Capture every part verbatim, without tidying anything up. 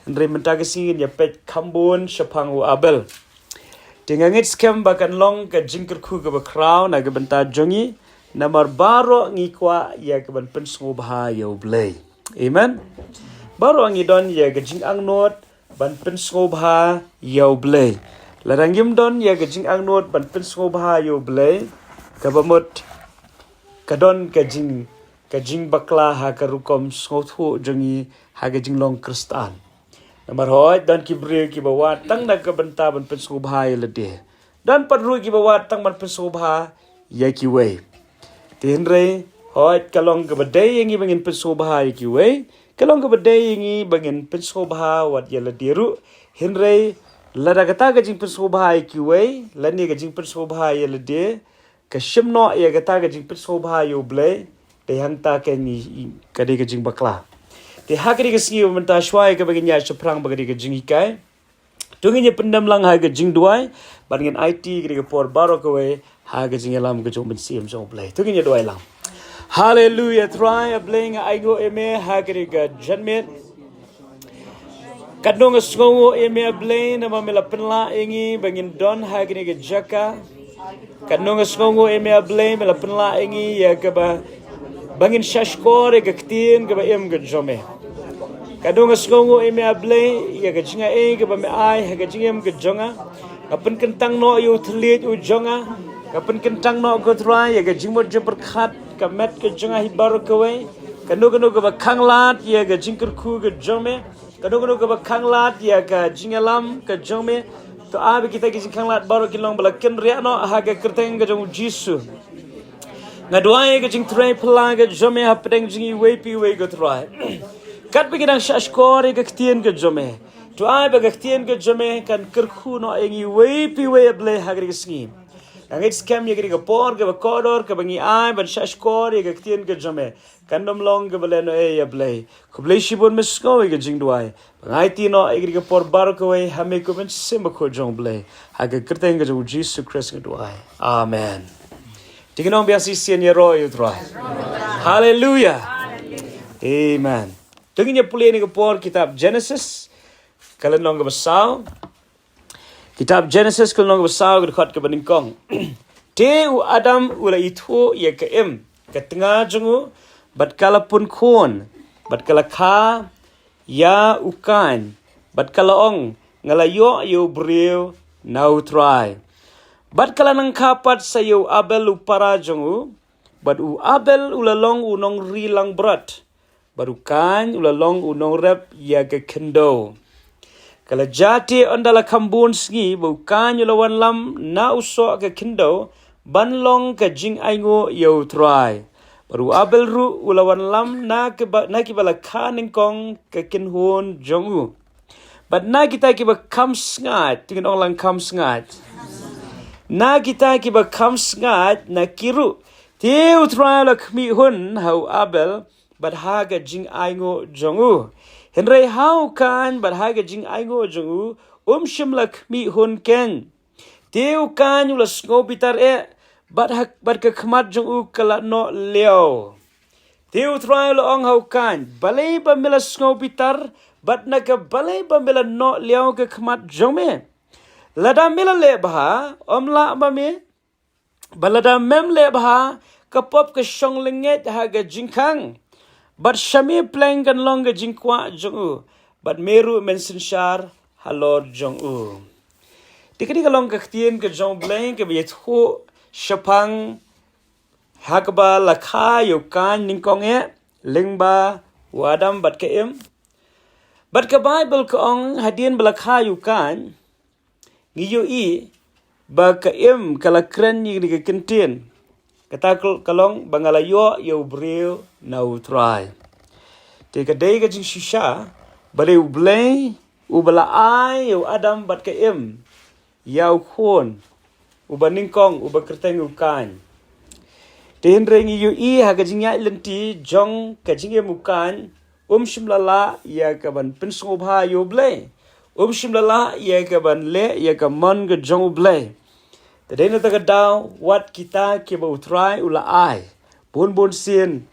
Hynrei mynta ka sngi ngin ïa peit khambun shaphang u Abel. Te nga ngeit skhem ba kan long ka jingkyrkhu kaba khraw na ka bynta jong ngi, namar baroh ngi kwah ïa ka ban pynsngewbha ïa u Blei. Amen. Baroh ngi don ïa ka jingangnud ban pynsngewbha ïa u Blei. Lada ngim don ïa ka jingangnud ban pynsngewbha ïa u Blei, kaba mut ka don ka jing ka jingbakla ha ka rukom sngewthuh jong ngi ha ka jinglong Khristan. Namar hooid don ki briew kiba wad tang na ka bynta ban pynsngewbha ïa lade. Don pat ruh kiba wad tang ban pynsngewbha ïa kiwei. Te hynrei hooid ka long kaba dei ïa ngi ba ngin pynsngewbha ïa kiwei, ka long kaba dei ïa ngi ba ngin pynsngewbha wat ïa lade ruh. Hynrei lada kata ka jingpynsngewbha ïa kiwei lane ka jingpynsngewbha ïa lade ka shim noh ïa kata ka jingpynsngewbha ïa u Blei, te hangta ka ni ka dei ka jingbakla. Te ha kane ka sngi mynta shuwa ïa kaba ngin ïaid shaphrang bad ka dei ka jinghikai, to ngin ïa pyndem lang ha ka jingduwai bad ngin aiti kane ka por baroh kawei ha ka jingïalam ka jong u Mynsiem jong u Blei. To ngin ïa duwai lang. Haleluya. Trai, A Blei, nga ainguh ïa me ha kane ka janmiet. Katno nga sngewnguh ïa me, A Blei, namar me la pynlah ïa ngi ba ngin don ha kane ka jaka. Katno nga sngewnguh ïa me, A Blei, me la pynlah ïa ngi ïa kaba ba ngin shahshkor ïa ka ktien kaba im ka jong me. Katno nga sngewnguh ïa me, A Blei, ïa ka jingai kaba me ai ha ka jingim ka jong nga. Nga pynkyntang noh ïa u thylliej u jong nga. Nga pynkyntang noh, ko Trai, ïa ka jingmut jingpyrkhat ka met ka jong nga hi baroh kawei. Kano kano kaba khanglad ïa ka jingkyrkhu ka jong me, kano kano kaba khanglad ïa ka jingïalam ka jong me, to ai ba kita ki jingkhanglad baroh kin long ba la kynriah noh ha ka kyrteng ka jong u Jisu. Nga duwai ïa ka jingtrei phylla ka jong me hapdeng jong iwei pa iwei, ko Trai. Katba ngi dang shahshkor ïa ka ktien ka jong me, to ai ba ka ktien ka jong me kan kyrkhu noh ïa ngi iwei pa iwei, A Blei, ha kane ka sngi. Nga ngeit skhem ïa kane ka por kaba kordor kaba ngi ai ban shahshkor ïa ka ktien ka jong me, kan ym long kaba lehnohei, A Blei. Khublei shibun, me sngew ïa ka jingduwai. Ba ngi aiti noh ïa kane ka por baroh kawei ha me, ko Mynsiem Bakhuid jong u Blei, ha ka kyrteng ka jong u Jisu Khrist nga duwai. Amen. Te ngin ong biang shisien, ïaroh ïa u Trai. Haleluya. Amen. To ngin ïa pule ha kane ka por kitab Genesis, ka lynnong kaba saw. Kitab Genesis ka lynnong kaba saw, ka dkhot kaba nyngkong. Te u Adam u la ithuh ïa ka im ka tnga jong u, bad ka la pun khun, bad ka la kha ïa u Kain, bad ka la ong, nga la ïoh ïa u briew na u Trai. Bad ka la nang kha pat sa ïa u Abel u para jong u, bad u Abel u la long u nongri langbrot, bad u Kain u la long u nongrep ïa ka khyndew. Ka la jia te ynda la kham bun sngi, ba u Kain u la wanlam na u soh ka khyndew ban long ka jingainguh ïa u Trai. Bad u Abel ruh u la wanlam na kiba, na kiba la kha nyngkong ka kynhun jong u, bad na kita kiba kham sngaid. To ngin ong lang, kham sngaid. Na kita kiba kham sngaid na ki ruh. Te u Trai u la khmih hun ha u Abel bad ha ka jingainguh jong u, hynrei ha u Kain bad ha ka jingainguh jong u, um shym la khmih hun keiñ. Te u Kain u la sngewbitar eh, bad ha, bad ka khmat jong u ka la noh liaw. Te u Trai u la ong ha u Kain, balei ba me la sngewbitar, bad na ka balei ba me la noh liaw ka khmat jong me? Lada me la leh bha, ym lah ba me, bad lada mem leh bha, ka pop ka shong lyngngeit ha ka jingkhang, bad sha me pleng kan long ka jingkwah jong u, bad me ruh men synshar halor jong u. Te kane ka long ka ktien ka jong u Blei kaba ïathuh shaphang ha kaba la kha ïa u Kain nyngkong eh lyngba u Adam bad ka Im. Bad ka Baibl ka ong, hadien ba la kha ïa u Kain, ngi ïohi ba ka Im ka la kren ïa kane ka kyntien. Kata ka, ka long ba, nga la ïoh ïa u briew na u Trai. Te ka dei ka jingshisha ba dei u Blei uba la ai ïa u Adam bad ka Im ïa u khun uba nyngkong, uba kyrteng u Kain. Te hynrei ngi ïohi ha ka jingïaid lynti jong ka jingim u Kain, um shym la lah ïa ka ban pynsngewbha ïa u Blei. Um shym la lah ïa ka ban leh ïa ka mon ka jong u Blei. Te dei na kata ka daw, wat kita kiba u Trai u la ai, bun bun sien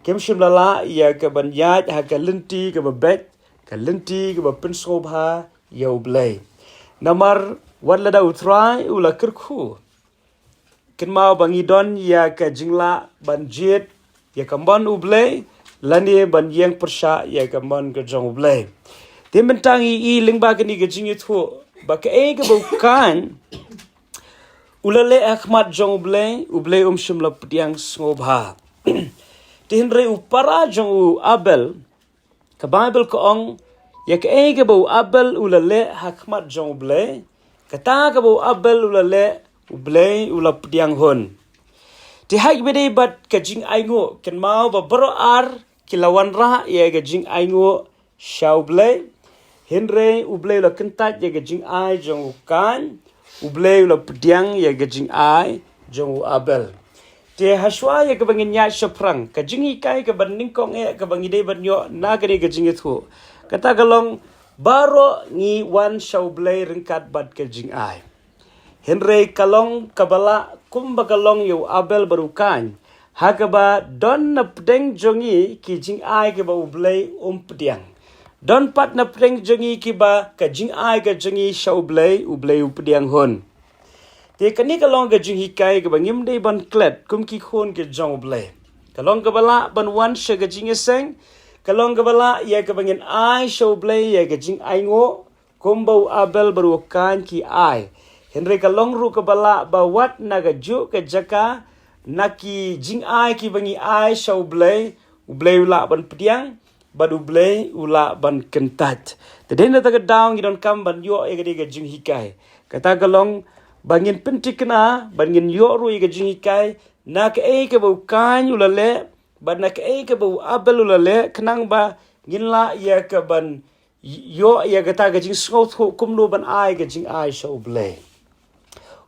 kim shym la lah ïa ka ban ïaid ha ka lynti kaba beit, ka lynti kaba pynsngewbha ïa U Blei. Namar wat lada U Trai u la kyrkhu, kynmaw ba ngi don ïa ka jinglah ban jied ïa ka mon U Blei, lane ban ïeng pyrshah ïa ka mon ka jong U Blei. Te mynta ngi i lyngba kane ka jingïathuh ba kaei kaba U Kain u la leh ha khmat jong U Blei, U Blei um shym la pdiang sngewbha. Te hynrei u para jong u Abel, ka Baibl ka ong, ïa kaei kaba u Abel u la leh ha khmat jong U Blei, kata kaba u Abel u la leh, U Blei u la pdiang hun. Te ha kaba ïadei bad ka jingainguh, kynmaw ba baroh ar ki la wanrah ïa ka jingainguh sha U Blei. Hynrei U Blei u la kyntait ïa ka jingai jong u Kain, U Blei u la pdiang ïa ka jingai jong u Abel. Te hashwa ïa kaba ngin ïaid shaphrang, ka jinghikai kaba nyngkong eh kaba ngi dei ban ïoh na kane ka jingïathuh, kata ka long, baroh ngi wan sha U Blei ryngkat bad ka jingai. Hynrei ka long kaba lah kumba ka long ïa u Abel bad u Kain, ha kaba don na pdeng jong ngi ki jingai kiba U Blei um pdiang. Don pat na pdeng jong ngi kiba ka jingai ka jong ngi sha U Blei, U Blei u pdiang hun. Te kane ka long ka jinghikai kaba ngim dei ban klet kum ki khun ki jong U Blei. Ka long kaba lah ban wan sha ka jingïaseng, ka long kaba lah ïa kaba ngin ai sha U Blei ïa ka jingainguh, kumba u Abel bad u Kain ki ai. Hynrei ka long ruh kaba lah ba wat na kajuh ka jaka, na ki jingai kiba ngi ai sha U Blei, U Blei u lah ban pdiang, bad U Blei u lah ban kyntait. Te dei na kata ka daw ngi donkam ban ïoh ïa kane ka jinghikai. Kata ka long ba ngin pynthikna, ba ngin ïoh ruh ïa ka jinghikai, na kaei kaba u Kain u la leh, bad na kaei kaba u Abel u la leh, khnang ba ngin lah ïa ka ban ïoh ïa kata ka jingsngewthuh kumno ban ai ka jingai sha U Blei.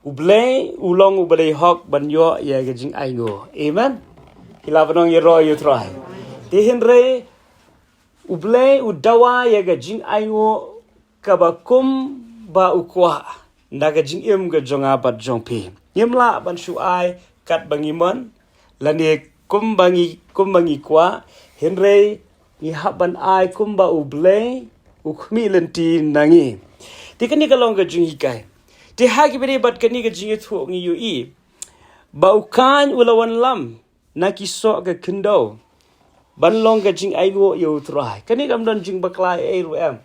U Blei u long uba dei hok ban ïoh ïa ka jingainguh. Amen. Ki la ban ong ïaroh ïa U Trai. Te hynrei U Blei u dawa ïa ka jingainguh kaba kumba u kwah na ka jingim ka jong nga bad jong phi. Ngim lah ban shu ai katba ngi mon, lane kumba ngi, kumba ngi kwah, hynrei ngi hap ban ai kumba U Blei u khmih lynti na ngi. Te kane ka long ka jinghikai. Te ha kaba ïadei bad kane ka jingïathuh ngi ïohi ba u Kain u la wanlam na ki soh ka khyndew ban long ka jingainguh ïa U Trai. Kane kam don jingbakla ei ruh em.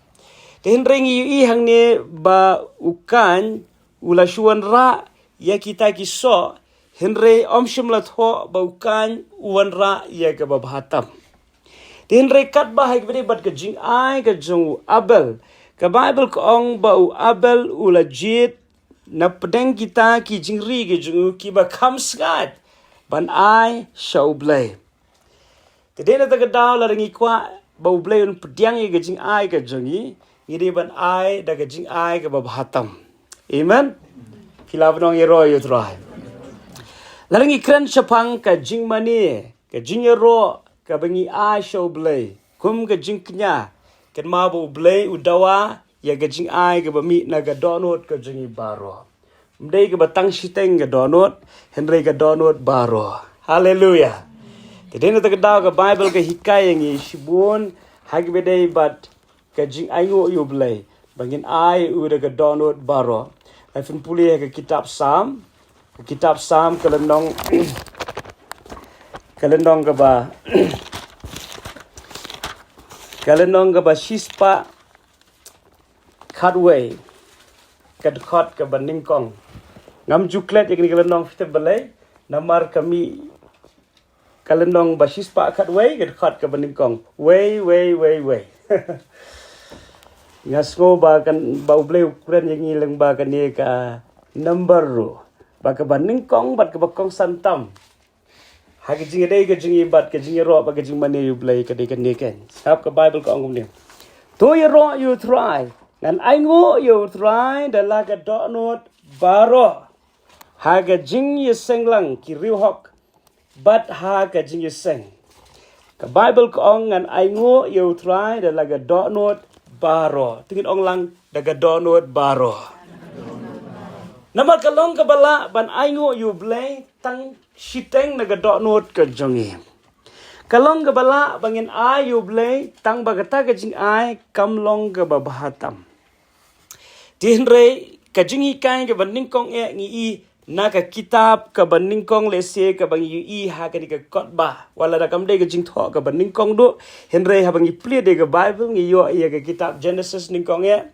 Te hynrei ngi ïohi hangne ba u Kain u la shu wanrah ïa kita ki soh, hynrei um shym la thoh ba u Kain u wanrah ïa kaba bha tam. Te hynrei katba ha kaba ïadei bad ka jingai ka jong u Abel, ka Baibl ka ong ba u Abel u la jied na pdeng kita ki jingri ki jong u kiba kham sngaid ban ai sha U Blei. Te dei na kata ka daw lada ngi kwah ba U Blei un pdiang ïa ka jingai ka jong ngi, ngi dei ban ai da ka jingai kaba bha tam. Amen. Ki la ban ong ïaroh ïa U Trai. Lada ngi kren shaphang ka jingmane, ka jingïaroh kaba ngi ai sha U Blei kum ka jingkñia, kynmaw ba U Blei u dawa ïa ka jingai kaba mih na ka dohnud ka jong ngi baroh. Ym dei kaba tang shiteng ka dohnud, hynrei ka dohnud baroh. Haleluia. Te dei na kata ka daw ka Baibl ka hikai ïa ngi shibun ha kaba ïadei bad ka jingainguh ïa U Blei ba ngin ai u da ka dohnud baroh. Ngan pynpule ha ka kitab Salm, ka kitab Salm ka lynnong, ka lynnong kaba, ka lynnong kaba shispah khatwei, ka dkhot kaba nyngkong. Ngam ju klet ïa kane ka lynnong, phi tip balei? Namar ka mih, ka lynnong ba shispah khatwei, ka dkhot kaba nyngkong. Wei, wei, wei, wei. Nga sngew ba kan, ba U Blei u kren ïa ngi lyngba kane ka number ruh, ba kaba nyngkong bad kaba kongsan tam ha ka jingïadei ka jong ngi bad ka jingïaroh bad ka jingmane ïa U Blei ka dei kane keiñ. Sngap, ka Baibl ka ong kumne: To ïaroh ïa U Trai. Ngan ainguh ïa U Trai da la ka dohnud baroh. Ha ka jingïaseng lang ki riewhok bad ha ka jingïaseng. Ka Baibl ka ong, ngan ainguh ïa U Trai da la ka dohnud baroh. To ngin ong lang, da ka dohnud baroh. Namar ka long kaba lah ban ainguh ïa U Blei tang shiteng na ka dohnud ka jong ngi. Ka long kaba lah ba ngin ai ïa U Blei, tang ba kata ka jingai kam long kaba bha tam. Te hynrei ka jinghikai kaba nyngkong eh ngi i na ka kitab kaba nyngkong, lehse kaba ngi ïohi ha kane ka kot ba, wat la da kam dei ka jingthoh kaba nyngkong duh, hynrei haba ngi plie da ka Baibl ngi ïoh ïa ka kitab Genesis nyngkong eh.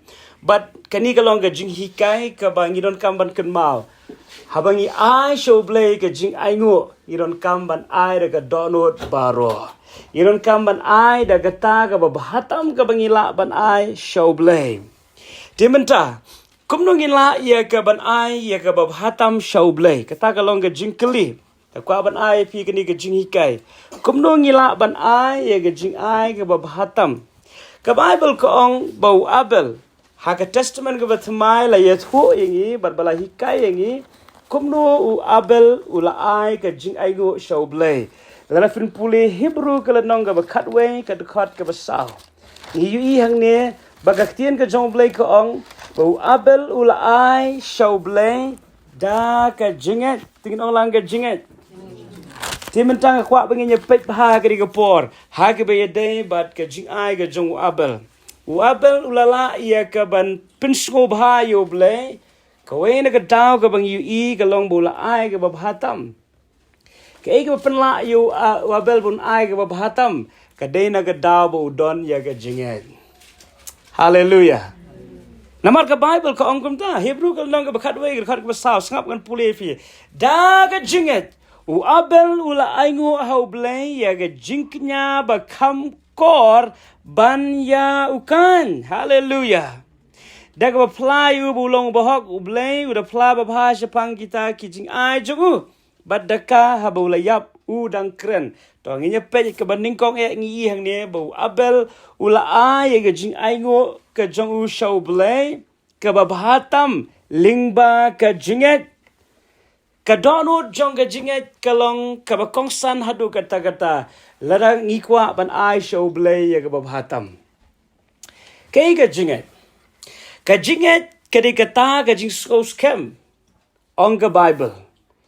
Bad kane ka long ka jinghikai kaba ngi donkam ban kynmaw. Haba ngi ai sha U Blei ka jingainguh, ngi donkam ban ai da ka dohnud baroh. Ngi donkam ban ai da kata kaba bha tam kaba ngi lah ban ai sha U Blei. Te mynta, kumno ngin lah ïa ka ban ai ïa kaba bha tam sha U Blei? Kata ka long ka jingkylli. Nga kwah ban ai ïa phi kane ka jinghikai. Kumno ngi lah ban ai ïa ka jingai kaba bha tam? Ka Baibl ka ong ba u Abel, ha ka Testament kaba thymmai la ïathuh ïa ngi bad ba la hikai ïa ngi kumno u Abel u la ai ka jingainguh sha U Blei. Lada phin pule Hebru ka lynnong kaba khatwei, ka dkhot kaba saw, ngi ïohi hangne ba ka ktien ka jong U Blei ka ong ba u Abel u la ai sha U Blei da ka jingngeit. Te ngin ong lang ka jingngeit. Te mynta nga kwah ba ngin ïa peit bha ha kane ka por ha kaba ïadei bad ka jingai ka jong u Abel. U Abel u la lah ïa ka ban pynsngewbha ïa U Blei. Kawei na ka daw kaba ngi ïohi ka long ba u la ai kaba bha tam. Kaei kaba pynlah ïa u, a, u Abel ba un ai kaba bha tam? Ka dei na ka daw ba u don ïa ka jingngeit. Haleluya. Namar ka Baibl ka ong kumta, Hebru ka lynnong kaba khatwei, ka dkhot kaba saw, sngap ngan pule ïa phi. Da ka jingngeit u Abel u la ainguh ha U Blei ïa ka jingkñia ba kham kor ban ïa u Kain. Haleluya. Da kaba phla ïa u ba u long u bahok, U Blei u da phla babha shaphang kita ki jingai jong u. Bad da ka haba u la ïap u dang kren. To ngin ïa peit kaba nyngkong eh ngi i hangne ba u Abel u la ai ïa ka jingainguh ka jong u sha U Blei kaba bha tam lyngba ka jingngeit. Ka dohnud jong ka jingngeit ka long kaba kongsan haduh katta katta lada ngi kwah ban ai sha U Blei ïa kaba bha tam. Kaei ka jingngeit? Ka jingngeit ka dei kata ka jingsngewskhem, ong ka Baibl,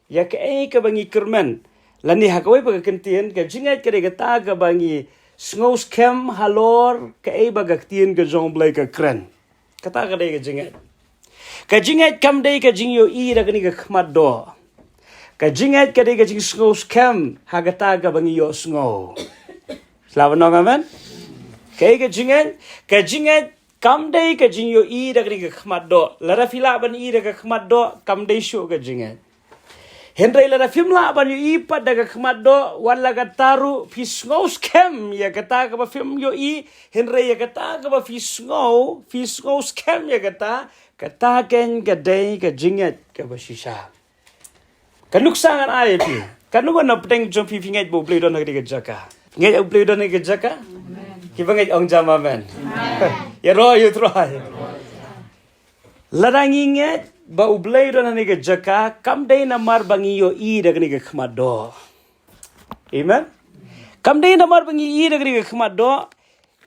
ïa kaei kaba ngi kyrmen. Lane ha kawei pat ka kyntien, ka jingngeit ka dei kata kaba ngi sngewskhem halor kaei ba ka ktien ka jong U Blei ka kren. Kata ka dei ka jingngeit. Ka jingngeit kam dei ka jingïohi da kane ka khmat doh. Ka jingngeit ka dei ka jingsngewskhem ha kata kaba ngi ïohsngew. Sla ban ong amen. Kaei ka jingngeit? Ka jingngeit kam dei ka jingïohi da kane ka khmat doh. Lada phi lah ban ïohi da ka khmat doh, kam dei shuh ka jingngeit. Hynrei lada phim lah ban ïohi pat da ka khmat doh, wat la katta ruh phi sngewskhem ïa kata kaba phim ïohi, hynrei ïa kata kaba phi sngew, phi sngewskhem ïa kata, kata keiñ ka dei ka jingngeit kaba shisha. Ka nuksa ngan ai ïa phi. Ka nuksa na pdeng jong phi, phi ngeit ba U Blei u don ha kane ka jaka? Ngeit U Blei u don ha kane ka jaka? Kiba ngeit ong jam amen. Ïaroh ïa U Trai. Lada ngi ngeit ba U Blei u don ha kane ka jaka, kam dei namar ba ngi ïohi da kane ka khmat doh. Amen. Kam dei namar ba ngi ïohi da kane ka khmat doh.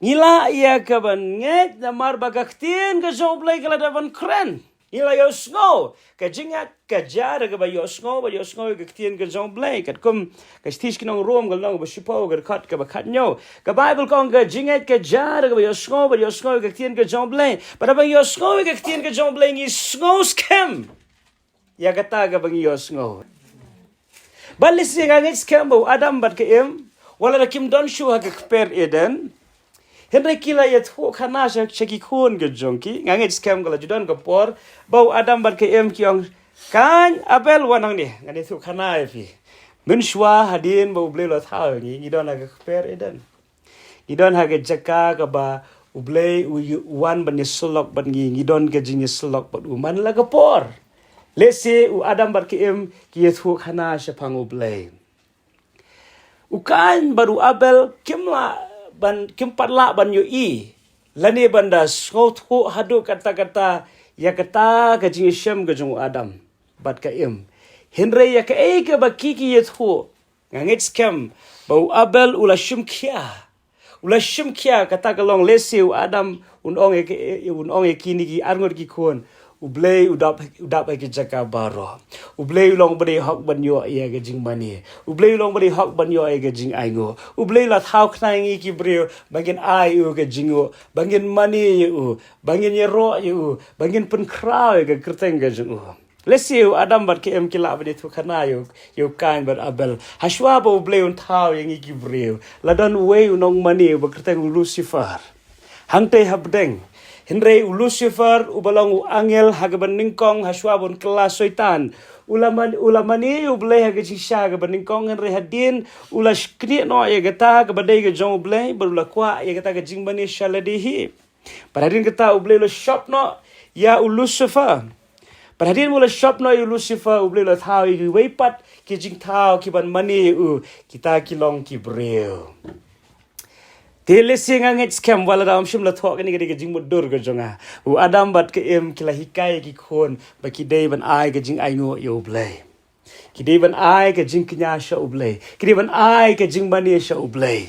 Ngi lah ïa ka ban ngeit namar ba ka ktien ka jong U Blei ka la dep ban kren. Ngi la ïohsngew. Ka jingngeit ka jia da kaba ïohsngew, ba ïohsngew ïa ka ktien ka jong U Blei. Katkum ka shithi sha ki nong Rom ka lynnong ba shiphew, ka dkhot kaba khathynñiew. Ka Baibl ka ong ka jingngeit ka jia da kaba ïohsngew, ba ïohsngew ïa ka ktien ka jong U Blei. Bad haba ngi ïohsngew ïa ka ktien ka jong U Blei ngi sngewskhem ïa kata kaba ngi ïohsngew. Bad lehse nga ngeit skhem ba u Adam bad ka Im, wat la da kim don shuh ha ka kper Eden, hynrei ki la ïathuh khana sha, sha ki khun ka jong ki. Nga ngeit skhem ka la ju don ka por ba u Adam bad ka Im ki ong, Kain, Abel, wan hangne, ngan ïathuh khana ïa phi. Mynshuwa hadien ba U Blei u la thaw ïa ngi, ngi don ha ka kper Eden. Ngi don ha ka jaka kaba U Blei u, u wan ban ïasyllok bad ngi, ngi don ka jingïasyllok bad u man la ka por. Lehse u Adam bad ka Im ki ïathuh khana shaphang U Blei. U Kain bad u Abel kim lah ban, kim pat lah ban ïohi lane ban da sngewthuh haduh katta katta ïa kata ka jingïashem ka jong u Adam bad ka Im. Hynrei ïa kaei kaba ki ki ïathuh, nga ngeit skhem ba u Abel u la shim khia. U la shim khia, kata ka long lehse u Adam un ong ïa ki, un ong ïa kine ki arngut ki khun, U Blei u dap, u dap ha ki jaka baroh. U Blei u long ba dei hok ban ïoh ïa ka jingmane. U Blei u long ba dei hok ban ïoh ïa ka jingainguh. U Blei u la thaw khnang ïa ngi ki briew ba ngin ai u ka jingnguh, ba ngin mane ïa u, ba ngin ïaroh ïa u, ba ngin pynkhraw ïa ka kyrteng ka jong u. Lehse u Adam bad ka Im ki lah ban ïathuh khana ïa u, ïa u Kain bad Abel. Hashwa ba U Blei un thaw ïa ngi ki briew, la don uwei u nongmane uba kyrteng u Lucifer. Hangtei ha bneng. Hynrei u Lucifer uba long u angel ha kaba nyngkong hashwa ba un kylla Soitan, u la man, u la mane ïa U Blei ha ka jingshisha ha kaba nyngkong, hynrei hadien u la knieh noh ïa kata kaba dei ka jong U Blei bad u la kwah ïa kata ka jingmane sha lade hi. Bad hadien kata U Blei u la shop noh ïa u Lucifer. Bad hadien ba u la shop noh ïa u Lucifer, U Blei u la thaw ïa kiwei pat ki jingthaw ki ban mane ïa u, kita ki long ki briew. Te lehse nga ngeit skhem ba lada ym shym la thoh kane ka dei ka jingmutdur ka jong nga, u Adam bad ka Im ki la hikai ïa ki khun ba ki dei ban ai ka jingainguh ïa U Blei. Ki dei ban ai ka jingkñia sha U Blei. Ki dei ban ai ka jingmane sha U Blei.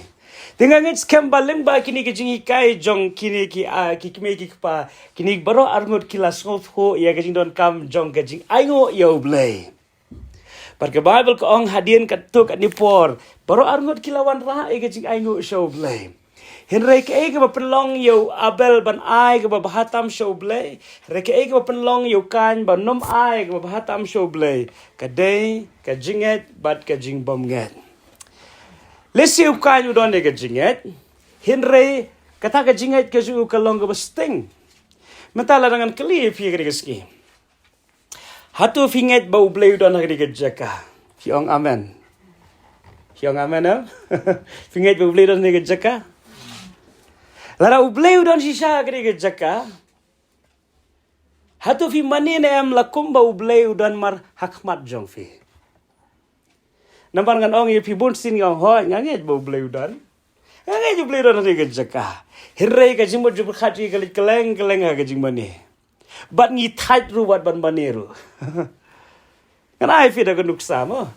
Te nga ngeit skhem ba lyngba kine ki jinghikai jong kine ki, ah, ki kmie ki kpa, kine baroh arngut ki la sngewthuh ïa ka jingdonkam jong ka jingainguh ïa U Blei. Bad ka Baibl ka ong hadien katto katne por baroh arngut ki la wanrah ïa ka jingainguh sha U Blei. Hynrei kaei kaba pynlong ïa u Abel ban ai kaba bha tam sha U Blei? Hynrei kaei kaba pynlong ïa u Kain ban ym ai kaba bha tam sha U Blei? Ka dei ka jingngeit bad ka jingbymngeit. Lehse u Kain u don ïa ka jingngeit, hynrei kata ka jingngeit ka jong u ka long kaba sting. Mynta lada ngan kylli ïa phi ha kane ka sngi, hato phi ngeit ba U Blei u don ha kane ka jaka? Phi ong amen. Phi ong amen, em? Phi ngeit ba U Blei u don ha kane ka jaka? Lada U Blei u don shisha ha kane ka jaka, hato phi mane ne em la kumba U Blei u don mar ha khmat jong phi? Namar ngan ong ïa phi, bun sien ngi ong, hooid, nga ngeit ba U Blei u don. Nga ngeit U Blei u don ha kane ka jaka. Hynrei ka jingmut jingpyrkhat jong ngi ka leit kylleng kylleng ha ka jingmane. Bad ngi thait ruh wat ban mane ruh. Ngan ai phi da ka nuksa mo.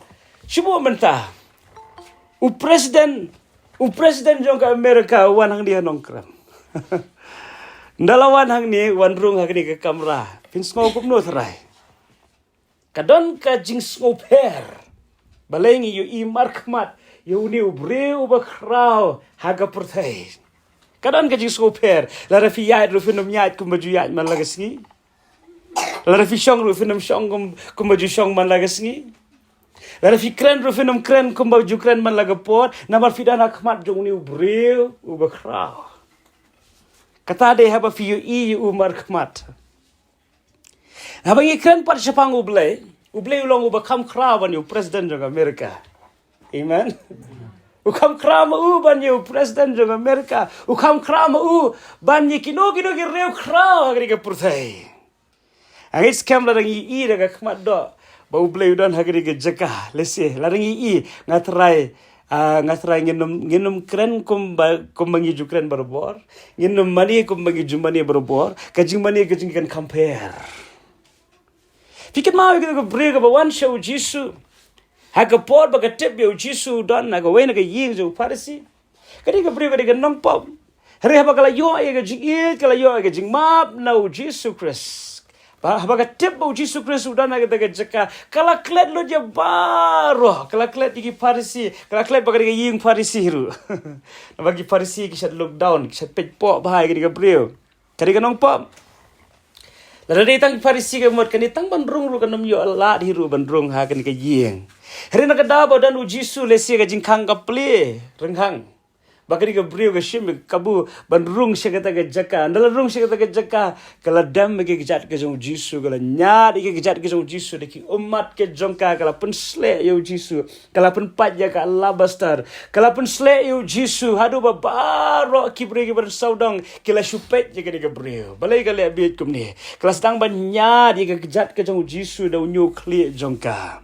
Shu buh mynta. U president, u president jong ka America u wan hangne ha Nongkrem. Ynda la wan hangne, wan rung ha kane ka kamra. Phin sngew kumno trai? Ka don ka jingsngewpher. Balei ngi ïohi markhmat ïa une u briew uba khraw ha ka pyrthei. Ka don ka jingsngewpher. Lada phi ïaid ruh phin ym ïaid kumba ju ïaid man la ka sngi. Lada phi shong ruh phin ym shong kum, kumba ju shong man la ka sngi. Lada phi kren ruh phin ym kren kumba ju kren man la ka por. Namar phi don ha khmat jong une u briew uba khraw. Kata dei haba phi ïohi ïa u markhmat. Haba ngi kren pat shaphang U Blei, U Blei u long uba kham khraw ban ïa u president jong America. Amen. U kham khraw ma u ban ïa u president jong America. U kham khraw ma u ban ïa kino kino ki riew khraw ha kane ka pyrthei. Nga ngeit skhem lada ngi ïohi da ka khmat doh ba U Blei u don ha kane ka jaka. Lehse lada ngi ïohi, nga trai, ah, nga trai ngin ym, ngin ym kren kumba, kumba ngi ju kren barabor. Ngin ym mane kumba ngi ju mane barabor. Ka jingmane ka jingkren kham pher. Phi kynmaw ïa ka briew kaba wan sha U Jisu ha ka por ba ka tip ba U Jisu u don ha kawei na ka ïing jong u Pharisi. Ka dei ka briew ka dei ka nongpop. Hynrei haba ka la ïoh ïa ka jingïeit, ka la ïoh ïa ka jingmap na U Jisu Khrist. Ba, haba ka tip ba U Jisu Khrist u don ha kata ka jaka, ka la klet lut ïa baroh, ka la klet ïa ki Pharisi, ka la klet bad ka dei ka ïing Pharisi ruh. Naba ki Pharisi ki shait look down, ki shait peit poh bha ïa ka dei ka briew. Ka dei ka nongpop. Lada dei tang ki Pharisi ka mut, kane tang ban rung ruh kan ym ïoh lad hi ruh ban rung ha kane ka ïing. Hynrei na ka daw ba don U Jisu, lehse ka jingkhang ka plie rynghang. Ba ka dei ka briew ka shim kabu ban rung sha kata ka jaka. Ynda la rung sha kata ka jaka, ka la dem ïa ka kjat ka jong U Jisu, ka la ñiad ïa ka kjat ka jong U Jisu da ki ummat ka jong ka, ka la pynsleh ïa U Jisu. Ka la pynpait ïa ka alabaster. Ka la pynsleh ïa U Jisu haduh ba baroh ki briew kiba don sawdong ki la shu peit ïa kane ka briew. Balei ka leh bieit kumne? Ka la sdang ban ñiad ïa ka kjat ka jong U Jisu da u ñiewkhlieh jong ka.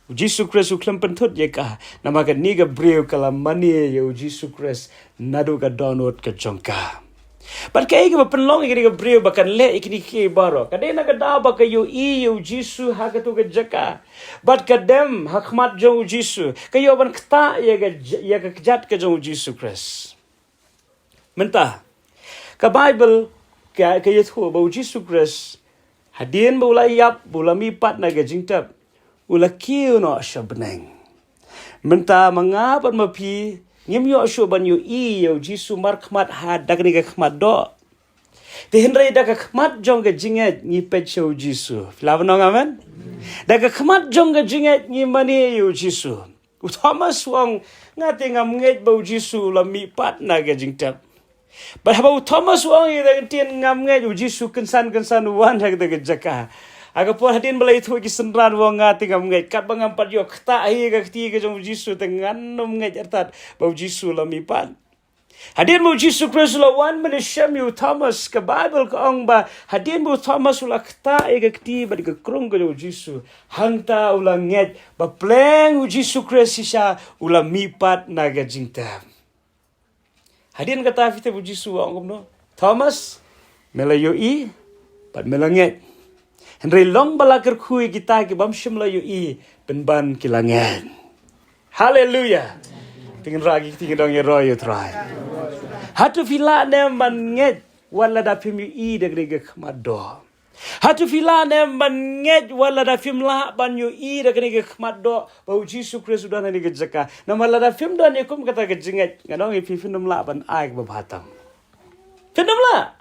U Jisu Khrist u khlem pynthut ïa ka. Namar kane ka briew ka la mane ïa U Jisu Khrist naduh ka dohnud ka jong ka. Bad kaei kaba pynlong ïa kane ka briew ba kan leh ïa kine kiei baroh? Ka dei na ka daw ba ka ïohi ïa U Jisu ha kato ka jaka. Bad ka dem ha khmat jong U Jisu. Ka ïoh ban ktah ïa ka j-, ïa ka kjat ka jong U Jisu Khrist. Mynta ka Baibl ka, ka ïathuh ba u Jisu Khrist, hadien ba u la ïap, ba u la mihpat na ka jingtep, u la kiew noh sha bneng. Mynta ma nga bad ma phi, ngim ïoh shuh ban ïohi ïa u Jisu markhmat ha da kane ka khmat doh. Te hynrei da ka khmat jong ka jingngeit ngi peit sha u Jisu. Phi lah ban ong amen? Da ka khmat jong ka jingngeit ngi mane ïa u Jisu. U Thomas u ong, nga te ngam ngeit ba u Jisu u la mihpat na ka jingtep. Bad haba u Thomas u ong ïa ka ktien ngam ngeit, u Jisu kynsan kynsan u wan ha kata ka jaka. Ha ka por hadien ba la ïathuh ki synran u ong nga te ngam ngeit. Katba ngam pat ïoh ktah hi ïa ka kti ka jong u Jisu te ngan ym ngeit artat ba u Jisu u la mihpat. Hadien ba u Jisu Khrist u la wan ban ïashem ïa u Thomas, ka Baibl ka ong ba hadien ba u Thomas u la ktah ïa ka kti bad ka krung ka jong u Jisu, hangta u la ngeit ba pleng u Jisu Khrist shisha u la mihpat na ka jingtep. Hadien kata phi tip u Jisu u ong kumno? Thomas, me la ïohi bad me la ngeit. Hynrei long ba la kyrkhu ïa kita ki bym shym la ïohi, pynban ki la ngeit. Haleluya. Pynrah ki kti ki dong ïaroh ïa u Trai. Hato phi lah ne em ban ngeit wat lada phim ïohi da kane ka khmat doh? Hato phi lah ne em ban ngeit wat lada phim lah ban ïohi da kane ka khmat doh ba u Jisu Khrist u don ha kane ka jaka? Namar lada phim don ïa kum kata ka jingngeit, nga ong ïa phi, phin ym lah ban ai kaba bha tam. Phin ym lah.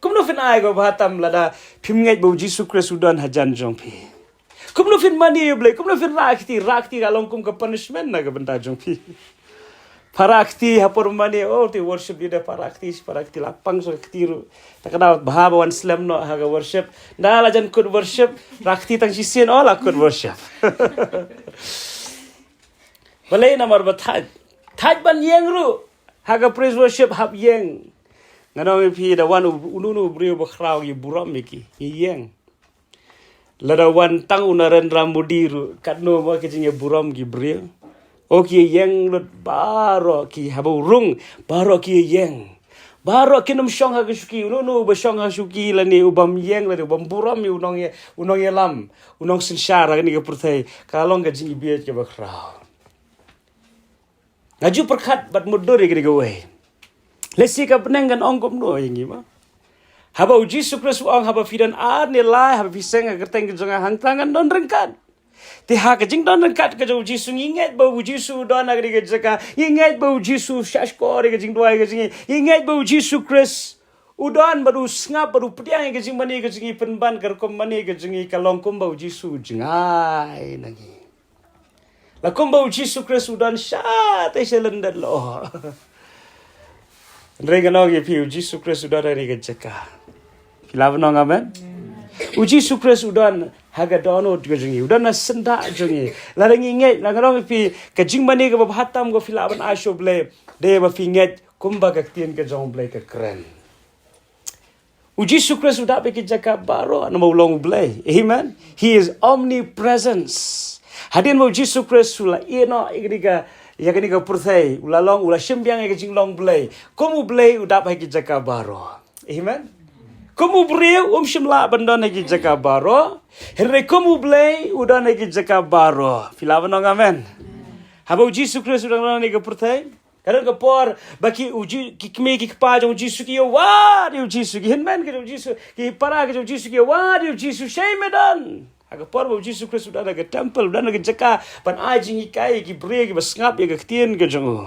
Kumno phin ai kaba bha tam lada phim ngeit ba u Jisu Khrist u don hajan jong phi? Kumno phin mane ïa u Blei? Kumno phin rah kti? Rah kti ka long kum ka punishment na ka bynta jong phi. Pha rah kti ha por mane, oh, te worship leader pha rah kti, pha rah kti la pang sha ka kti ruh. Ta ka daw bha ba wan slem noh ha ka worship. Nda la jan kut worship, rah kti tang shisien, oh, la kut worship. Balei? Namar ba thait, thait ban ïeng ruh ha ka praise worship, hap ïeng. Nga ong ïa phi, da wan u, uno uno u briew ba khraw, ïa burom ïa ki, ïa ïeng. Lada wan tang u Narendra Modi ruh, katno mo ki jingïaburom ki briew. O ki ïeng lut baroh ki, haba u rung, baroh ki ïeng. Baroh kin ym shong ha ka shuki, uno uno uba shong ha shuki lane u bym ïeng lane u bym burom ïa u nong ïa, u nongïalam, u nongsynshar ha kane ka pyrthei, ka long ka jingibieit kaba khraw. Nga ju pyrkhat bad mutdur ïa kane kawei. Lehse ka bneng kan ong kumno ïa ngi ma. Haba u Jisu Khrist u ong, haba phi don ar ne lai, haba phi seng ha ka kyrteng ka jong nga, hangta ngan don ryngkat. Te ha ka jingdon ryngkat ka jong u Jisu, ngi ngeit ba u Jisu u don ha kane ka jaka, ngi ngeit ba u Jisu u shahshkor ïa ka jingduwai ka jong ngi, ngi ngeit ba u Jisu Khrist u don bad u sngap bad u pdiang ïa ka jingmane ka jong ngi, pynban ka rukom mane ka jong ngi ka long kumba u Jisu u jngai na ngi. La kumba u Jisu Khrist u don shatei sha lyndet lyoh. Hynrei nga ong ïa phi, u Jisu Khrist u don ha kane ka jaka. Phi lah ban ong amen? U Jisu Khrist u don ha ka dohnud ka jong ngi, u don ha syndah jong ngi. Lada ngi ngeit, la nga ong ïa phi, ka jingmane kaba bha tam ko phi lah ban ai sha u Blei, dei ba phi ngeit kumba ka ktien ka jong u Blei ka kren. U Jisu Khrist u dap ha ki jaka baroh namar u long u Blei. Amen. He is omnipresence. Hadien ba u Jisu Khrist u la ïeh noh ïa kane ka, ïa kane ka pyrthei, u la long, u la shim biang ïa ka jinglong Blei. Kum u Blei u dap ha ki jaka baroh. Amen. Kum u briew um shym lah ban don ha ki jaka baroh. Hynrei kum u Blei u don ha ki jaka baroh. Phi lah ban ong amen? Haba u Jisu Khrist u dang don ha kane ka pyrthei, ka don ka por ba ki u Ji-, ki kmie ki kpa jong u Jisu ki ïa wad ïa u Jisu, ki hynmen ka jong u Jisu, ki para ka jong u Jisu ki ïa wad ïa u Jisu, shaei me don? Ha ka por ba u Jisu Khrist u don ha ka temple, u don ha ka jaka ban ai jinghikai ïa ki briew kiba sngap ïa ka ktien ka jong u,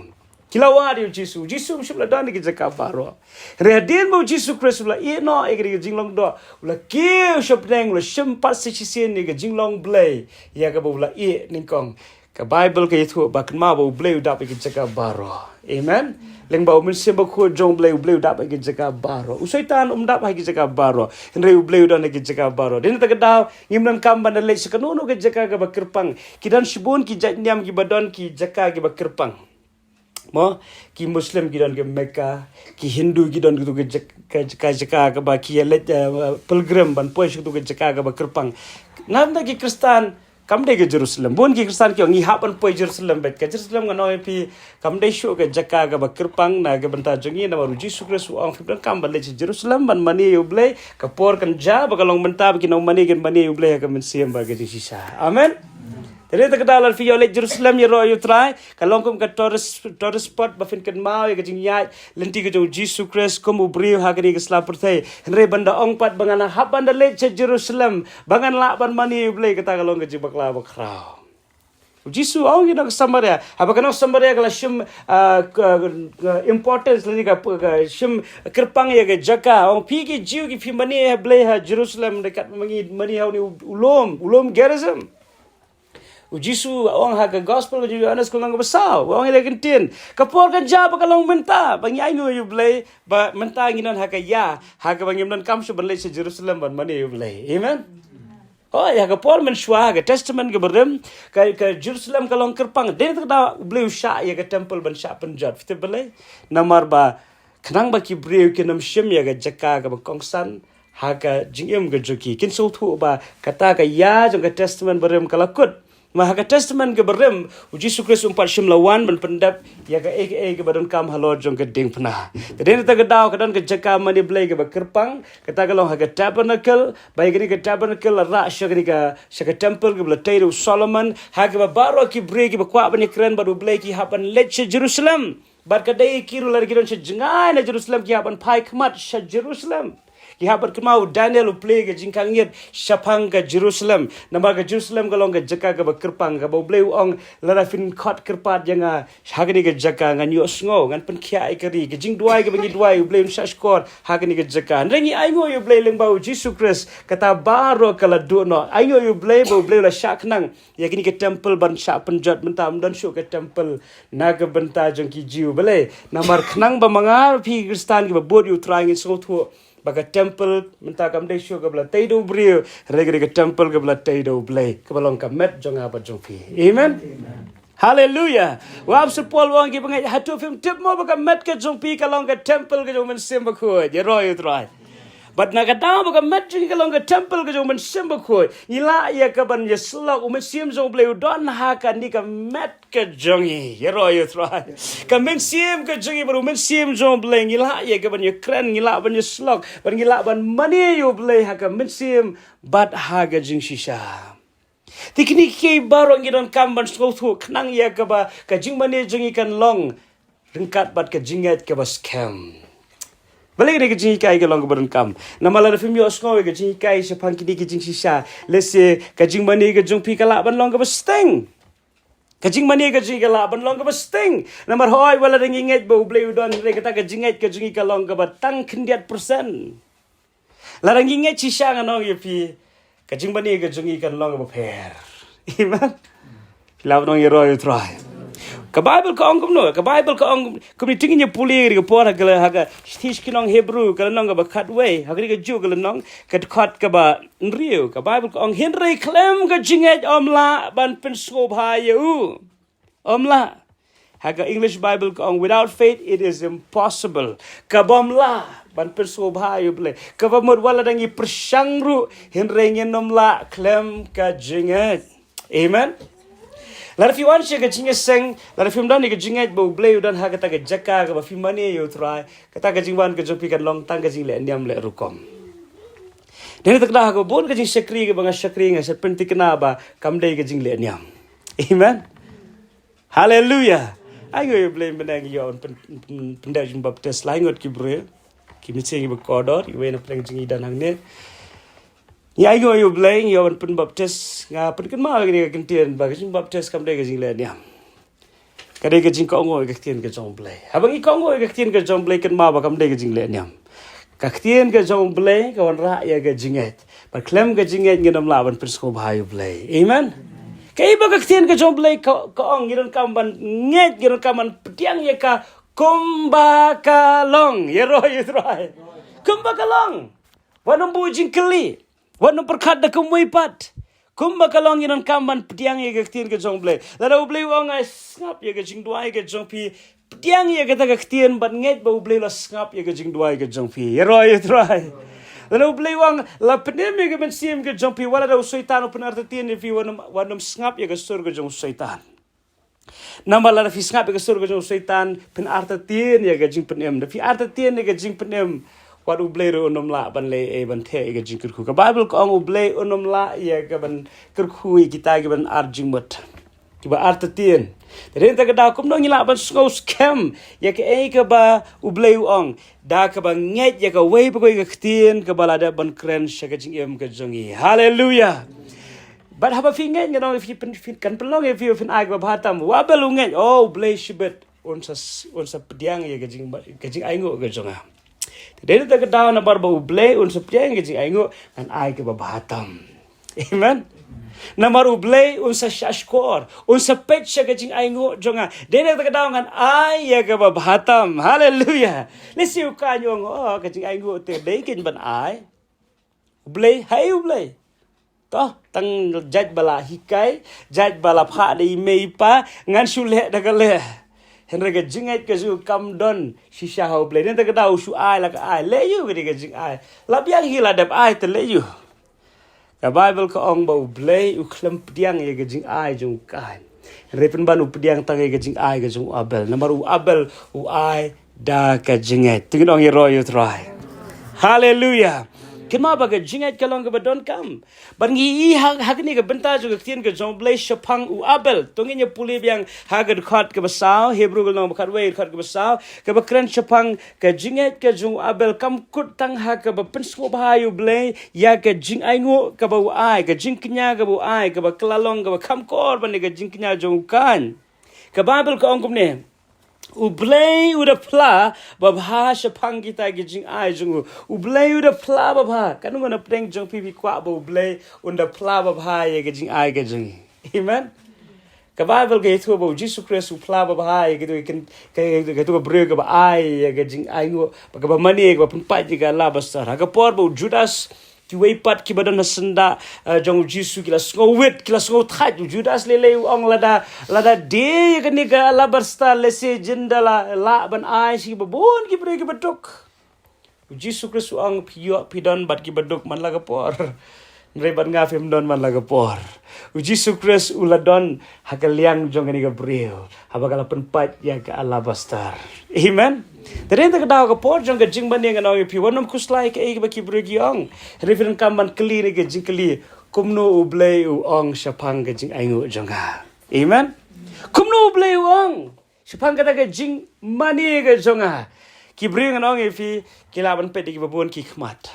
ki la wad ïa u Jisu. U Jisu um shym la don ha ki jaka baroh. Hynrei hadien ba u Jisu Khrist u la ïeh noh ïa ka jinglong doh, u la kiew sha bneng, u la shim pat sa shisien ïa ka jinglong Blei ïa kaba u la ïeh nyngkong. Ka Baibl ka ïathuh ba kynmaw ba u Blei u dap ha ki jaka baroh. Amen. Lyngba u Mynsiem Bakhuid jong u Blei, u Blei u dap ha ki jaka baroh. U Soitan um dap ha ki jaka baroh, hynrei u Blei u don ha ki jaka baroh. Dei na kata ka daw ngim donkam ban da leit sha kano kano ka jaka kaba kyrpang. Ki don shibun ki jait niam kiba don ki jaka kiba kyrpang. Mo, ki Muslim ki don ka Mecca, ki Hindu ki don kito ka jaka, ka jaka, jaka kaba ki ïa leit, eh, pilgrim ban poi sha kito ka jaka kaba kyrpang. Nangta ki Khristan, kam dei ka Jerusalem. Bun ki Khristan ki ong ngi hap ban poi Jerusalem beit. Ka Jerusalem nga ong ïa phi, kam dei shuh ka jaka kaba kyrpang na ka bynta jong ngi, namar u Jisu Khrist u ong phim donkam ban leit sha Jerusalem ban mane ïa u Blei, ka por kan jia ba ka long mynta ba ki nongmane kin mane ïa u Blei ha ka mynsiem bad ka jingshisha. Amen. Te dei ta ka daw lada phi ïoh leit Jerusalem ïaroh ïa u Trai, ka long kum ka tourist, tourist spot ba phin kynmaw ïa ka jingïaid lynti ka jong u Jisu Khrist kum u briew ha kane ka sla pyrthei. Hynrei ban da ong pat ba ngan hap ban da leit sha Jerusalem ba ngan lah ban mane ïa u Blei, kata ka long ka jingbakla bakhraw. U Jisu u ong ïa ki nong Samaria, haba ki nong Samaria ki la shim, ah, ka, ka importance lane ka, ka shim kyrpang ïa ka jaka, u ong, phi ki Jiw ki phi mane ïa u Blei ha Jerusalem, hynrei katba ngi mane ha une u, u lum, u lum Gerizim. U Jisu u ong ha ka gospel ka jong u Ïohannes ka lynnong kaba saw, u ong ïa la ka ktien, ka por kan jia ba ka long mynta ba ngi ainguh ïa u Blei, ba mynta ngi don ha ka ïa, ha kaba ngim donkam shuh ban leit sha Jerusalem ban mane ïa u Blei. Amen. Hooid, ha ka por mynshuwa, ha ka Testament kaba rim, ka, ka Jerusalem ka long kyrpang. Dei na kata ka daw u Blei u shah ïa ka temple ban shah pynjot. Phi tip balei? Namar ba khnang ba ki briew kin ym shim ïa ka jaka kaba kongsan ha ka jingim ka jong ki, kin sngewthuh ba kata ka ïa jong ka Testament barim ka la kut. Ma ha ka Testament kaba rim, u Jisu Khrist um pat shym la wan ban pyndep ïa kaei kaei kaba donkam halor jong ka diengphna. Te dei na kata ka daw ka don ka jaka mane Blei kaba kyrpang, kata ka long ha ka tabernacle, ba ïa kane ka tabernacle la rah sha kane ka, sha ka temple kaba la tei da u Solomon, ha kaba baroh ki briew kiba kwah ban ïakren bad u Blei ki hap ban leit sha Jerusalem. Bad ka dei ïa ki ruh lada ki don sha jngai na Jerusalem ki hap ban phai khmat sha Jerusalem. Ki hap ban kynmaw u Daniel u plie ka jingkhang ïit shaphang ka Jerusalem. Namar ka Jerusalem ka long ka jaka kaba kyrpang, kaba u Blei u ong, lada phin khot kyrpad ïa nga ha kane ka jaka ngan ïohsngew, ngan pynkhiah ïa ka ri. Ka jingduwai kaba ngi duwai u Blei un shahshkor ha kane ka jaka. Hynrei ngi ainguh ïa u Blei lyngba u Jisu Khrist, kata baroh ka la duh noh. Ainguh ïa u Blei ba u Blei u la shah khnang ïa kane ka temple ban shah pynjot, mynta ym don shuh ka temple na ka bynta jong ki Jiw. Balei? Namar khnang ba ma nga bad phi ki Khristan kiba bud ïa u Trai ngin sngewthuh ba ka temple mynta kam dei shuh kaba la tei da u briew, hynrei ka dei ka temple kaba la tei da u Blei, kaba long ka met jong nga bad jong phi. Amen. Haleluia. U Apostol Paul u ong ïa ki bangeit, hato phim tip mo ba ka met ka jong phi ka long ka temple ka jong u Mynsiem Bakhuid? Ïaroh ïa u Trai. Bad na ka daw ba ka met jong ngi ka long ka temple ka jong u Mynsiem Bakhuid, ngi lah ïa ka ban ïasyllok, u Mynsiem jong u Blei u don ha kane ka met ka jong ngi. Ïaroh ïa u Trai. Ka mynsiem ka jong ngi bad u Mynsiem jong u Blei, ngi lah ïa ka ban ïakren, ngi lah ban ïasyllok, bad ngi lah ban mane ïa u Blei ha ka mynsiem bad ha ka jingshisha. Te kine kiei baroh ngi donkam ban sngewthuh khnang ïa kaba ka jingmane jong ngi kan long ryngkat bad ka jingngeit kaba skhem. Balei kane ka jinghikai ka long kaba donkam? Namar lada phim ïohsngew ïa ka jinghikai shaphang kine ki jingshisha, lehse ka jingmane ka jong phi ka lah ban long kaba sting. Ka jingmane ka jong ngi ka lah ban long kaba sting. Namar hooid, wat lada ngi ngeit ba u Blei u don, hynrei kata ka jingngeit ka jong ngi ka long kaba tang khyndiat percent. Lada ngi ngeit shisha, ngan ong ïa phi, ka jingmane ka jong ngi kan long kaba pher. Amen. Phi lah ban ong ïaroh ïa u Trai. Ka Baibl ka ong kumno? Ka Baibl ka ong kumne, te ngin ïa pule ïa ka por ha ka, ha ka shithi sha ki nong Hebru, ka lynnong kaba khatwei, ha kane kajuh ka lynnong, ka dkhot kaba hynriew. Ka Baibl ka ong, hynrei khlem ka jingngeit ym lah ban pynsngewbha ïa u. Ym lah. Ha ka English Bible ka ong, without faith it is impossible. Ka bym lah ban pynsngewbha ïa u Blei. Kaba mut wat lada ngi pyrshang ruh, hynrei ngin ym lah khlem ka jingngeit. Amen. Lada phi wan sha ka jingïaseng, lada phim don ïa ka jingngeit ba u Blei u don ha kata ka jaka kaba phi mane ïa u Trai, kata ka jingwan ka jong phi kan long tang ka jingleh niam leh rukom. Dei na kata ka daw ha kaba bun ka jingshakri kaba nga shakri, nga sa pynthikna ba kam dei ka jingleh niam. Amen. Haleluia. Ainguh ïa u Blei mynne ngi ïoh ban pyn, pyn, pyndep jingbaptis lai ngut ki briew. Ki mynsiem kiba kordor, iwei na pdeng jong ngi don hangne. Ngi ainguh ïa u Blei ngi ïoh ban pynbaptis, nga pynkynmaw ïa kane ka kyntien ba ka jingbaptis kam dei ka jingleh niam. Ka dei ka jingkohnguh ïa ka ktien ka jong u Blei. Haba ngi kohnguh ïa ka ktien ka jong u Blei, kynmaw ba kam dei ka jingleh niam. Ka ktien ka jong u Blei ka wanrah ïa ka jingngeit. Bad khlem ka jingngeit ngin ym lah ban pynsngewbha ïa u Blei. Amen. Kaei ba ka ktien ka jong u Blei ka, ka ong, ngi donkam ban ngeit, ngi donkam ban pdiang ïa ka kumba ka long. Ïaroh ïa u Trai. Kumba ka long. Wat nym buh jingkylli. Wat nym pyrkhat da kumwei pat. Kumba ka long ngi donkam ban pdiang ïa ka ktien ka jong u Blei. Lada u Blei u ong ai sngap ïa ka jingduwai ka jong phi, pdiang ïa kata ka ktien bad ngeit ba u Blei u la sngap ïa ka jingduwai ka jong phi. Ïaroh ïa u Trai. Lada u Blei u ong la pynim ïa ka mynsiem ka jong phi, wat lada u Soitan u pynartatien ïa phi, wat nym, wat nym sngap ïa ka sur ka jong u Soitan. Namar lada phi sngap ïa ka sur ka jong u Soitan, pynartatien ïa ka jingpynim. Da phi artatien ïa ka jingpynim, Wat U Blei ruh un ym lah ban leh ei ban theh ïa ka jingkyrkhu. Ka Baibl ka ong U Blei un ym lah ïa ka ban kyrkhu ïa kita ki ban ar jingmut, ki ba ar ktien. Te dei na kata ka daw kumno ngi lah ban sngew skhem ïa kaei kaba U Blei u ong, da kaba ngeit ïa kawei pa kawei ka ktien kaba la dep ban kren sha ka jingim ka jong ngi. Haleluya. Bad haba phi ngeit, ngan ong ïa phi, phin, phin, kan pynlong ïa phi, phin ai kaba bha tam. U Abel u ngeit, oh, U Blei shibit un sa, un sa pdiang ïa ka jing, ka jingainguh ka jong nga. Te dei na kata ka daw, namar ba U Blei un sa pdiang ïa ka jingainguh, ngan ai kaba bha tam. Amen. Namar U Blei un sa shahshkor, un sa peit sha ka jingainguh jong nga. Dei na kata ka daw ngan ai ïa kaba bha tam. Haleluya. Lehse u Kain u ong, oh, ka jingainguh te dei kein ban ai. U Blei, hai U Blei. To, tang jait ba la hikai, jait ba la phah da i mei i pa, ngan shu leh da ka leh. Hynrei ka jingngeit ka jong u kam don shisha ha U Blei. Dei na kata ka daw u shu ai la ka ai. Leh aiu ka dei ka jingai? La biang hi, la dep ai te leh aiu? Ka Baibl ka ong ba U Blei u khlem pdiang ïa ka jingai jong u Kain. Hynrei pynban u pdiang tang ïa ka jingai ka jong u Abel. Namar u Abel u ai da ka jingngeit. To ngin ong ïaroh ïa U Trai. Haleluya. Kynmaw ba ka jingngeit ka long kaba donkam. Bad ngi ïohi ha, ha kane ka bynta jong ka ktien ka jong U Blei shaphang u Abel. To ngin ïa pule biang ha ka dkhot kaba saw, Hebru ka lynnong ba khatwei, dkhot kaba saw, kaba kren shaphang ka jingngeit ka jong u Abel kam kut tang ha kaba pynsngewbha ïa U Blei ïa ka jingainguh kaba u ai, ka jingkñia kaba u ai, kaba kylla long kaba kham kor ban ïa ka jingkñia jong u Kain. Ka Baibl ka ong kumne, U Blei u da phla babha shaphang kita ki jingai jong u. U Blei u da phla babha. Katno ngut na pdeng jong phi phi kwah ba U Blei un da phla babha ïa ka jingai ka jong ngi? Amen. Ka Baibl ka ïathuh ba U Jisu Khrist u phla babha ïa kito ki, ka, ka, kito ki briew kiba ai ïa ka jingainguh, ba kaba mane, kaba pynpait ïa ka alabaster. Ha ka por ba u Judas, kiwei pat kiba don ha syndah, eh, jong U Jisu ki la sngewwit, ki la sngewthait. U Judas lei lei u ong, lada, lada dei ïa kane ka alabaster lehse jin da la lah ban ai sha kiba bun ki briew kiba duk. U Jisu Khrist u ong, phi ïoh phi don bad kiba duk man la ka por. Hynrei bad nga phim don man la ka por. U Jisu Khrist u la don ha ka liang jong kane ka briew haba ka la pynpait ïa ka alabaster. Amen. Te dei na kata ka daw ka por jong ka jingmane, ngan ong ïa phi, wat nym khuslai kaei kaba ki briew ki ong. Hynrei phi donkam ban kylli ïa ka jingkylli, kumno U Blei u ong shaphang ka jingainguh jong nga? Amen. Kumno U Blei u ong shaphang kata ka jingmane ka jong nga? Ki briew, ngan ong ïa phi, ki lah ban peit da kiba bun ki khmat.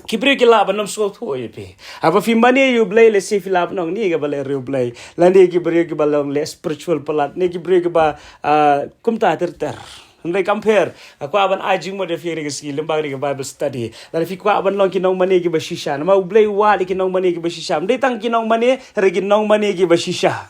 Ki briew ki lah ban ym sngewthuh ïa phi. Haba phi mane ïa U Blei, lehse phi lah ban ong, ne kaba leh riewblei, lane ki briew kiba long leh spiritual palat, ne ki briew kiba, ah, kumta ter ter. Hynrei kam pher. Nga kwah ban ai jingmut ïa phi ha kane ka sngi lyngba kane ka Bible study. Lada phi kwah ban long ki nongmane kiba shisha, namar U Blei u wad ïa ki nongmane kiba shisha. Ym dei tang ki nongmane, hynrei ki nongmane kiba shisha.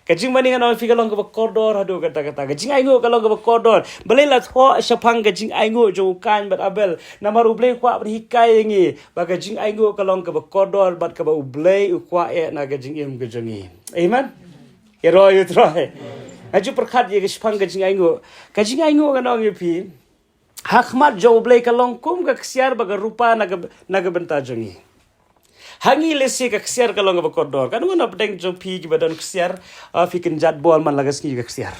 Ka jingmane, ngan ong ïa phi, ka long kaba kordor haduh katta katta. Ka jingainguh ka long kaba kordor. Balei la thoh shaphang ka jingainguh jong u Kain bad Abel? Namar U Blei u kwah ban hikai ïa ngi ba ka jingainguh ka long kaba kordor bad kaba U Blei u kwah eh na ka jingim ka jong ngi. Amen. Ïaroh ïa U Trai. Nga ju pyrkhat ïa ka shaphang ka jingainguh. Ka jingainguh, ngan ong ïa phi, ha khmat jong U Blei ka long kum ka ksiar bad ka rupa na ka, na ka bynta jong ngi. Ha ngi lehse ka ksiar ka long kaba kordor. Katno ngut na pdeng jong phi kiba don ksiar, ah, phi kynjat bol man la ka sngi ka ksiar?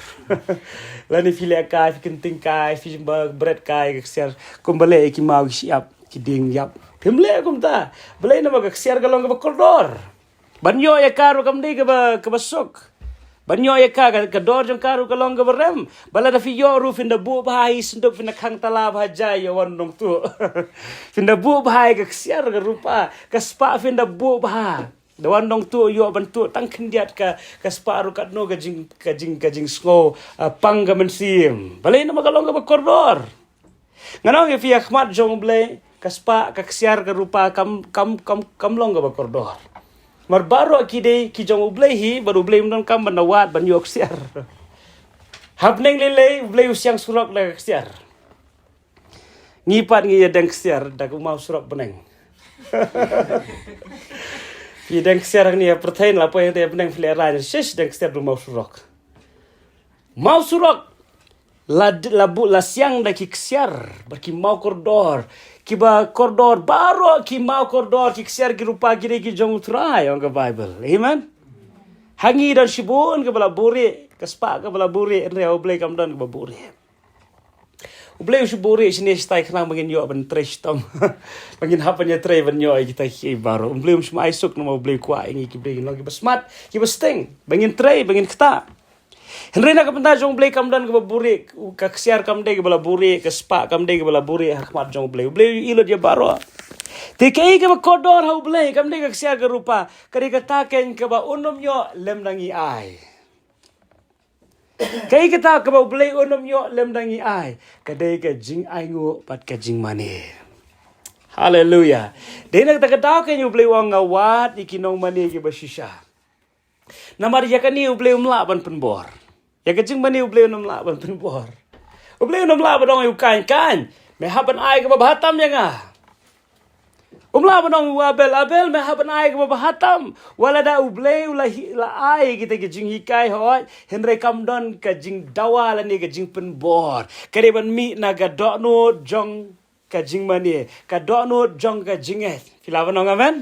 Lane phi leh kai, phi kynting kai, phi ba bret kai ka ksiar, kumba leh ïa ki maw ki shyiap, ki dieng ïap? Phim leh kumta. Balei? Namar ka ksiar ka long kaba kordor. Ban ïoh ïa ka ruh kam dei kaba, kaba suk. Ban ïoh ïa ka, ka, ka dor jong ka ruh ka long kaba rem. Ba lada phi ïoh ruh phin da buh bha ha i synduk, phin da khang tala bha ha jaiñ, ïoh wan nongtuh. Phin da buh bha ha i ka ksiar ka rupa, ka spah phin da buh bha. Da wan nongtuh ïoh ban tuh tang khyndiat ka, ka spah ruh, katno ka jing, ka jing, ka jingsngew, ah, pang ka mynsiem. Balei? Namar ka long kaba kordor. Ngan ong ïa phi, ha khmat jong U Blei ka spah, ka ksiar, ka rupa kam, kam, kam, kam long kaba kordor. Namar baroh ki dei ki jong U Blei hi, bad U Blei um donkam ban da wad ban ïoh ksiar. Ha bneng lei lei U Blei u siang surok da ka ksiar. Ngi pat ngi ïa deng ksiar da ka maw surok bneng. Phi deng ksiar hangne ha pyrthei, la poi hangta ha bneng phi leh raiñ, shish, deng ksiar da u maw surok. Maw surok la, la buh, la siang da ki ksiar bad ki maw kordor. Kiba kordor baroh, ki maw kordor, ki ksiar, ki rupa, ki dei ki jong U Trai, ong ka Baibl. Amen. Ha ngi don shibun kaba la buhrieh, ka spah kaba la buhrieh, hynrei ha U Blei kam don kaba buhrieh. U Blei u shu buhrieh shane shatai khnang ba ngin ïoh ban trei shitom. Ba ngin hap ban ïatrei ban ïoh ïa kita kiei baroh. U Blei um shym ai suk namar u Blei u kwah ïa ngi ki briew ngin long kiba smat, kiba sting, ba ngin trei, ba ngin ktah. Hynrei na ka bynta jong u Blei kam don kaba buhrieh, ka ksiar kam dei kaba la buhrieh, ka spah kam dei kaba la buhrieh ha khmat jong u Blei. U Blei u ïohi lut ïa baroh. Te kaei kaba kordor ha u Blei kam dei ka ksiar ka rupa, ka dei kata keiñ kaba un ym ïoh lymda ngi ai. Kaei kata kaba u Blei un ym ïoh lymda ngi ai, ka dei ka jingainguh bad ka jingmane. Haleluia. Dei na kata ka daw keiñ u Blei u ong nga wad ïa ki nongmane kiba shisha. Namar ïa kane u Blei um lah ban pynbor. Ïa ka jingmane u Blei um lah ban pynbor. U Blei um lah ban ong ïa u Kain, Kain, me hap ban ai kaba bha tam ïa nga. Um lah ban ong ïa u Abel, Abel, me hap ban ai kaba bha tam. Wat lada u Blei u la hi, la ai kita ki jinghikai hooid, hynrei kam don ka jingdawa lane ka jingpynbor. Ka dei ban mih na ka dohnud jong ka jingmane, ka dohnud jong ka jingngeit. Phi lah ban ong amen?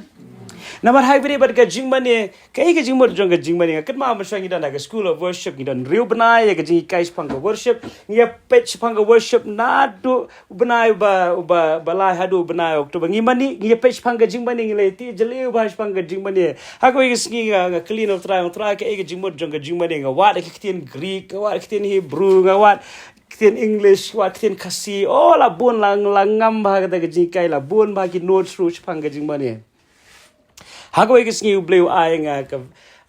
Namar ha kaba ïadei bad ka jingmane, kaei ka jingmut jong ka jingmane? Nga kynmaw mynshuwa ngi don ha ka School of Worship, ngi don hynriew bnai ïa ka jinghikai shaphang ka worship, ngi ïa peit shaphang ka worship naduh u bnai ba, ba, ba lai haduh u bnai October. Ngi mane, ngi ïa peit shaphang ka jingmane, ngi la ïa tih jylliew bha shaphang ka jingmane. Ha kawei ka sngi nga, nga kylli na u Trai, u Trai, kaei ka jingmut jong ka jingmane? Nga wad ïa ka ktien Greek, nga wad ïa ka ktien Hebrew, nga wad ktien English, wat ktien Khasi. Oh, la bun, la, la ngam bha kata ka jinghikai, la bun bha ki notes ruh shaphang ka jingmane. Ha kawei ka sngi u Blei u ai nga ka,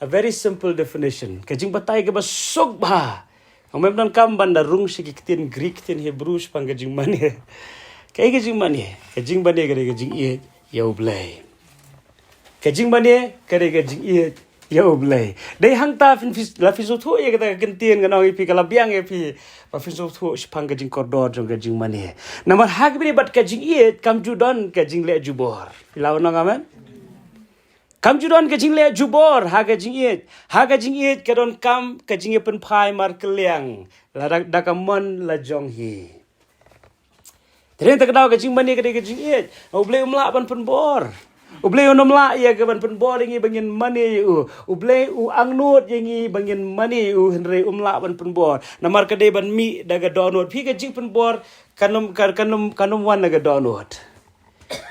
a very simple definition. Ka jingbatai kaba suk bha. Nga mem donkam ban da rung sha ki ktien Greek, ktien Hebrew shaphang ka jingmane. Kaei ka jingmane? Ka jingmane ka dei ka jingïeit ïa u Blei. Ka jingmane ka dei ka jingïeit ïa u Blei. Dei hangta phin phi, la phin sngewthuh ïa kata ka kyntien ngan ong ïa phi, ka la biang ïa phi ba phin sngewthuh shaphang ka jingkordor jong ka jingmane. Namar ha kaba ïadei bad ka jingïeit kam ju don ka jingleh jubor. Phi lah ban ong amen? Kam ju don ka jingleh jubor ha ka jingïeit. Ha ka jingïeit ka donkam ka jingïapynphai markylliang la da, da ka mon la jong hi. Te dei na kata ka daw ka jingmane ka dei ka jingïeit. U Blei um lah ban pynbor. U Blei un ym lah ïa ka ban pynbor ïa ngi ba ngin mane ïa u. U Blei u angnud ïa ngi ba ngin mane ïa u, hynrei um lah ban pynbor. Namar ka dei ban mih da ka dohnud. Phi, ka jingpynbor kan ym, kan, kan ym, kan ym wan na ka dohnud.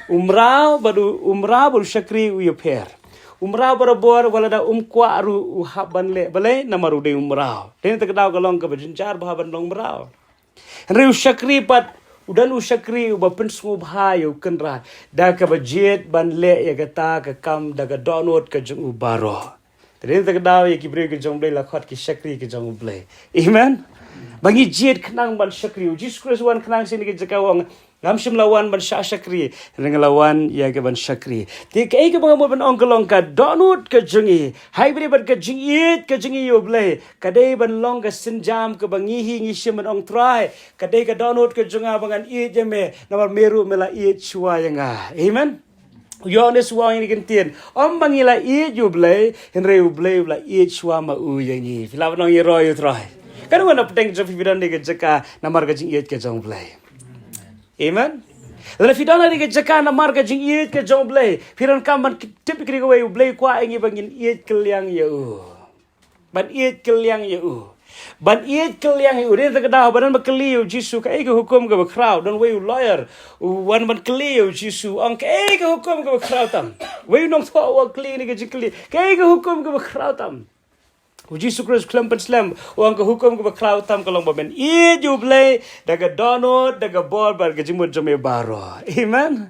U mraw bad u, u mraw bad u shakri u ïapher. U mraw barabor wat lada um kwah ruh u hap ban leh. Balei? Namar u dei u mraw. Dei na kata ka daw ka long kaba jynjar bha ban long mraw. Hynrei u shakri pat, u don u shakri uba pynsngewbha ïa u kynrad da kaba jied ban leh ïa kata ka kam da ka dohnud ka jong u baroh. Te dei na kata ka daw ïa ki briew ki jong u Blei la khot ki shakri ki jong u Blei. Amen. Ba ngi jied khnang ban shakri. U Jisu Khrist u wan khnang sha kane ka jaka, u ong, ngam shym la wan ban shah shakri, hynrei nga la wan ïa ka ban shakri. Te kaei kaba nga mut ban ong ka long ka dohnud ka jong ngi ha kaba ïadei bad ka jingïeit ka jong ngi ïa u Blei. Ka dei ban long ka sienjam kaba ngi hi ngi shim ban ong, Trai, ka dei ka dohnud ka jong nga ba ngan ïeit ïa me, namar me ruh me la ïeit shuwa ïa nga. Amen. U Ïoannis u ong ïa kane ka ktien, ym ba ngi la ïeit ïa u Blei, hynrei u Blei u la ïeit shuwa ma u ïa ngi. Phi lah ban ong ïaroh ïa u Trai. Katno ngut na pdeng jong phi phi don ha kane ka jaka namar ka jingïeit ka jong u Blei? Amen. Lada phi don ha kane ka jaka namar ka jingïeit ka jong u Blei, phi donkam ban tip ïa kane kawei, u Blei u kwah ïa ngi ba ngin ïeit kylliang ïa u. Ban ïeit kylliang ïa u. Ban ïeit kylliang ïa u. Dei na kata ka daw ba don ba kylli ïa u Jisu, kaei ka hukum kaba khraw? Don wei u lawyer u wan ban kylli ïa u Jisu, ong, kaei ka hukum kaba khraw tam? Wei u nongthoh u wan kylli ïa kane ka jingkylli, kaei ka hukum kaba khraw tam? U Jisu Khrist khlem pynslem, u ong, ka hukum kaba khraw tam ka long ba men ïeit ïa u Blei da ka dohnud, da ka bor bad ka jingmut jong me baroh. Amen.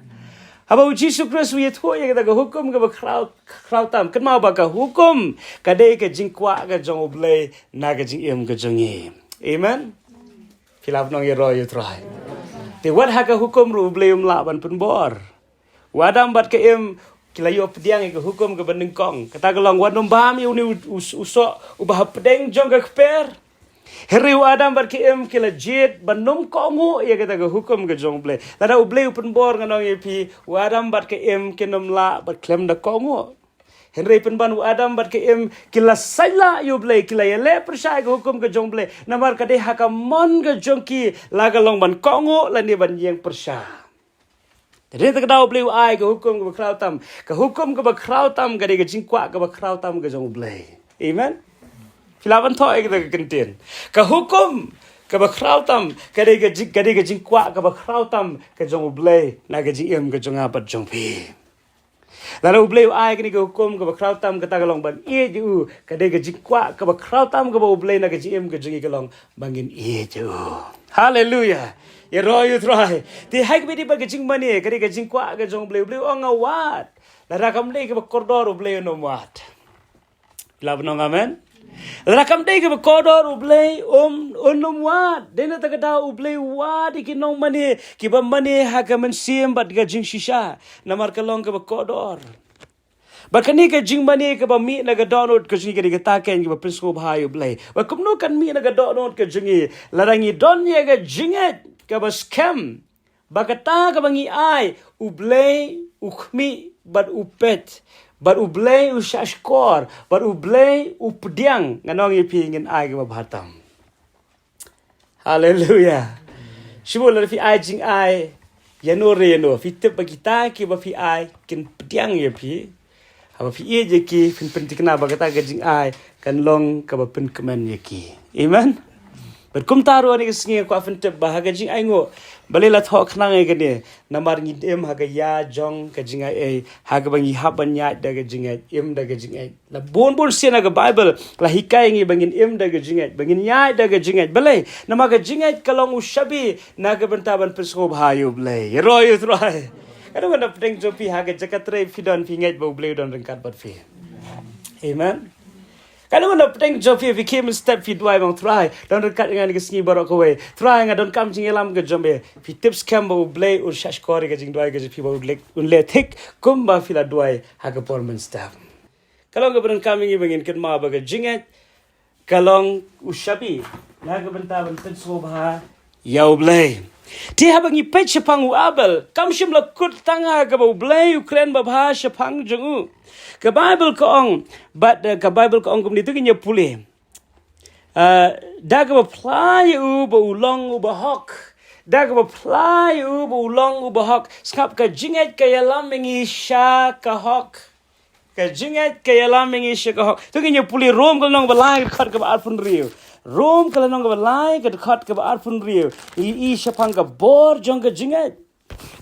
Haba u Jisu Khrist u ïathuh ïa kata ka hukum kaba khraw, khraw tam, kynmaw ba ka hukum ka dei ka jingkwah ka jong u Blei na ka jingim ka jong ngi. Amen. Phi lah ban ong ïaroh ïa u Trai. Te wat ha ka hukum ruh u Blei um lah ban pynbor. U Adam bad ka Im ki la ïoh pdiang ïa ka hukum kaba nyngkong. Kata ka long, wat nym bam ïa une u, u, u soh uba hapdeng jong ka kper. Hynrei u Adam bad ka Im ki la jied ban nym kohnguh ïa kata ka hukum ka jong u Blei. Lada u Blei u pynbor, ngan ong ïa phi, u Adam bad ka Im kin nym lah ban khlem da kohnguh. Hynrei pynban u Adam bad ka Im ki la sainlah ïa u Blei, ki la ïaleh pyrshah ïa ka hukum ka jong u Blei. Namar ka dei ha ka mon ka jong ki, la ka long ban kohnguh lane ban ïeng pyrshah. Te dei na kata ka daw u Blei u ai ka hukum kaba khraw tam. Ka hukum kaba khraw tam ka dei ka jingkwah kaba khraw tam ka jong u Blei. Amen. Phi lah ban thoh ïa kata ka kyntien. Ka hukum Kaba khraw tam, ka dei ka jing, ka dei ka jingkwah kaba khraw tam ka jong U Blei na ka jingim ka jong nga bad jong phi. Lada U Blei u ai kane ka hukum kaba khraw tam, kata ka long ban ïeit ïa u. Ka dei ka jingkwah kaba khraw tam kaba U Blei na ka jingim ka jong ngi ka long ba ngin ïeit ïa u. Haleluya. Ïaroh ïa U Trai. Te ha kaba ïadei bad ka jingmane, ka dei ka jingkwah ka jong U Blei, U Blei u ong nga wad. Lada kam dei kaba kordor, U Blei un ym wad. Lah ban ong amen. Lada kam dei kaba kordor, U Blei um, un ym wad. Dei na kata ka daw U Blei u wad ïa ki nongmane kiba mane ha ka mynsiem bad ka jingshisha, namar ka long kaba kordor. Bad kane ka jingmane kaba mih na ka dohnud ka jong ngi, ka dei kata keiñ kaba pynsngewbha ïa U Blei. Bad kumno kan mih na ka dohnud ka jong ngi? Lada ngi don ïa ka jingngeit kaba skhem ba kata kaba ngi ai, U Blei u khmih bad u peit, bad U Blei u shahshkor, bad U Blei u pdiang, ngan ong ïa phi, ngin ai kaba bha tam. Haleluya. Shu buh lada phi ai jingai ïano re ïano, phi tip ba kita kiba phi ai kin pdiang ïa phi. Haba phi ïeit ïa ki, phin pynthikna ba kata ka jingai kan long kaba pynkmen ïa ki. Amen. Bad kumta ruh ha kane ka sngi nga kwah pyntip ba ha ka jingainguh, balei la thoh khnang ïa kane? Namar ngin im ha ka ïa jong ka jingaiei, ha kaba ngi hap ban ïaid da ka jingngeit, im da ka jingngeit. La bun bun sien ha ka Baibl la hikai ngi ba ngin im da ka jingngeit, ba ngin ïaid da ka jingngeit. Balei? Namar ka jingngeit ka long u shabi na ka bynta ban pynsngewbha ïa U Blei. Ïaroh ïa U Trai. Ka dang wan da pdeng jong phi ha ka jaka trei phi don, phi ngeit ba U Blei u don ryngkat bad phi. Amen. Ka dang wan da pdeng jong phi, phi khie mynstep phi duwai ba ong Trai, don ryngkat ïa nga ha kane ka sngi baroh kawei. Trai, nga donkam jingïalam ka jong me. Phi tip skhem ba U Blei un shahshkor ïa ka jingduwai ka jong phi bad un leh, un leh thik kumba phi la duwai ha ka por mynstep. Ka long kaba donkam ïa ngi ba ngin kynmaw ba ka jingngeit ka long u shabi na ka bynta ban pynsngewbha ïa U Blei. Te haba ngi peit shaphang u Abel, kam shym la kut tang ha kaba U Blei u kren babha shaphang jong u. Ka Baibl ka ong, bad, eh, ka Baibl ka ong kumne, to ngin ïa pule. Ah, da kaba phla ïa u ba u long u bahok. Da kaba phla ïa u ba u long u bahok. Sngap, ka jingngeit ka ïalam ïa ngi sha ka hok. Ka jingngeit ka ïalam ïa ngi sha ka hok. To ngin ïa pule Rom ka lynnong ba lai ka dkhot kaba arphew hynriew. Rom ka lynnong kaba lai ka dkhot kaba arphew hynriew. Ngi ïohi shaphang ka bor jong ka jingngeit.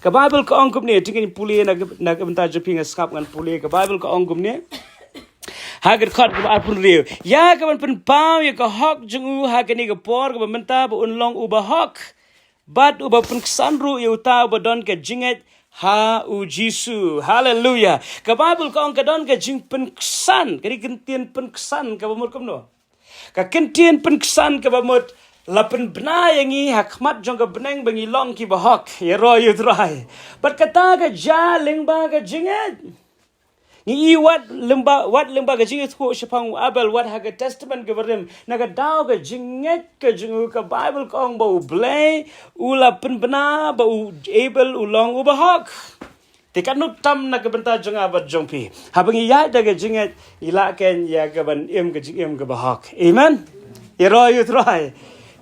Ka Baibl ka ong kumne, to ngin pule na ka, na ka bynta jong phi, nga sngap ngan pule. Ka Baibl ka ong kumne. Ha ka dkhot kaba arphew hynriew. Ïa kaban pynpaw ïa ka hok jong u ha kane ka por kaba mynta ba un long u bahok. Bad uba pynksan ruh ïa uta uba don ka jingngeit ha U Jisu. Haleluya. Ka Baibl ka ong ka don ka jingpynksan, ka dei ka ktien pynksan kaba mut kumno? Ka ktien pynksan kaba mut la pynbna ïa ngi ha khmat jong ka bneng ba ngi long ki bahok. Ïaroh ïa U Trai. Bad kata ka jia lyngba ka jingngeit. Ngi ïohi wat lyngba, wat lyngba ka jingïathuh shaphang u Abel, wat ha ka Testament kaba rim, na ka daw ka jingngeit ka jong u, ka Baibl ka ong ba U Blei u la pynbna ba u Abel u long u bahok. Te katno tam na ka bynta jong nga bad jong phi, haba ngi ïaid da ka jingngeit, ngi lah keiñ ïa kaban im ka jingim kaba hok. Amen. Ïaroh ïa U Trai.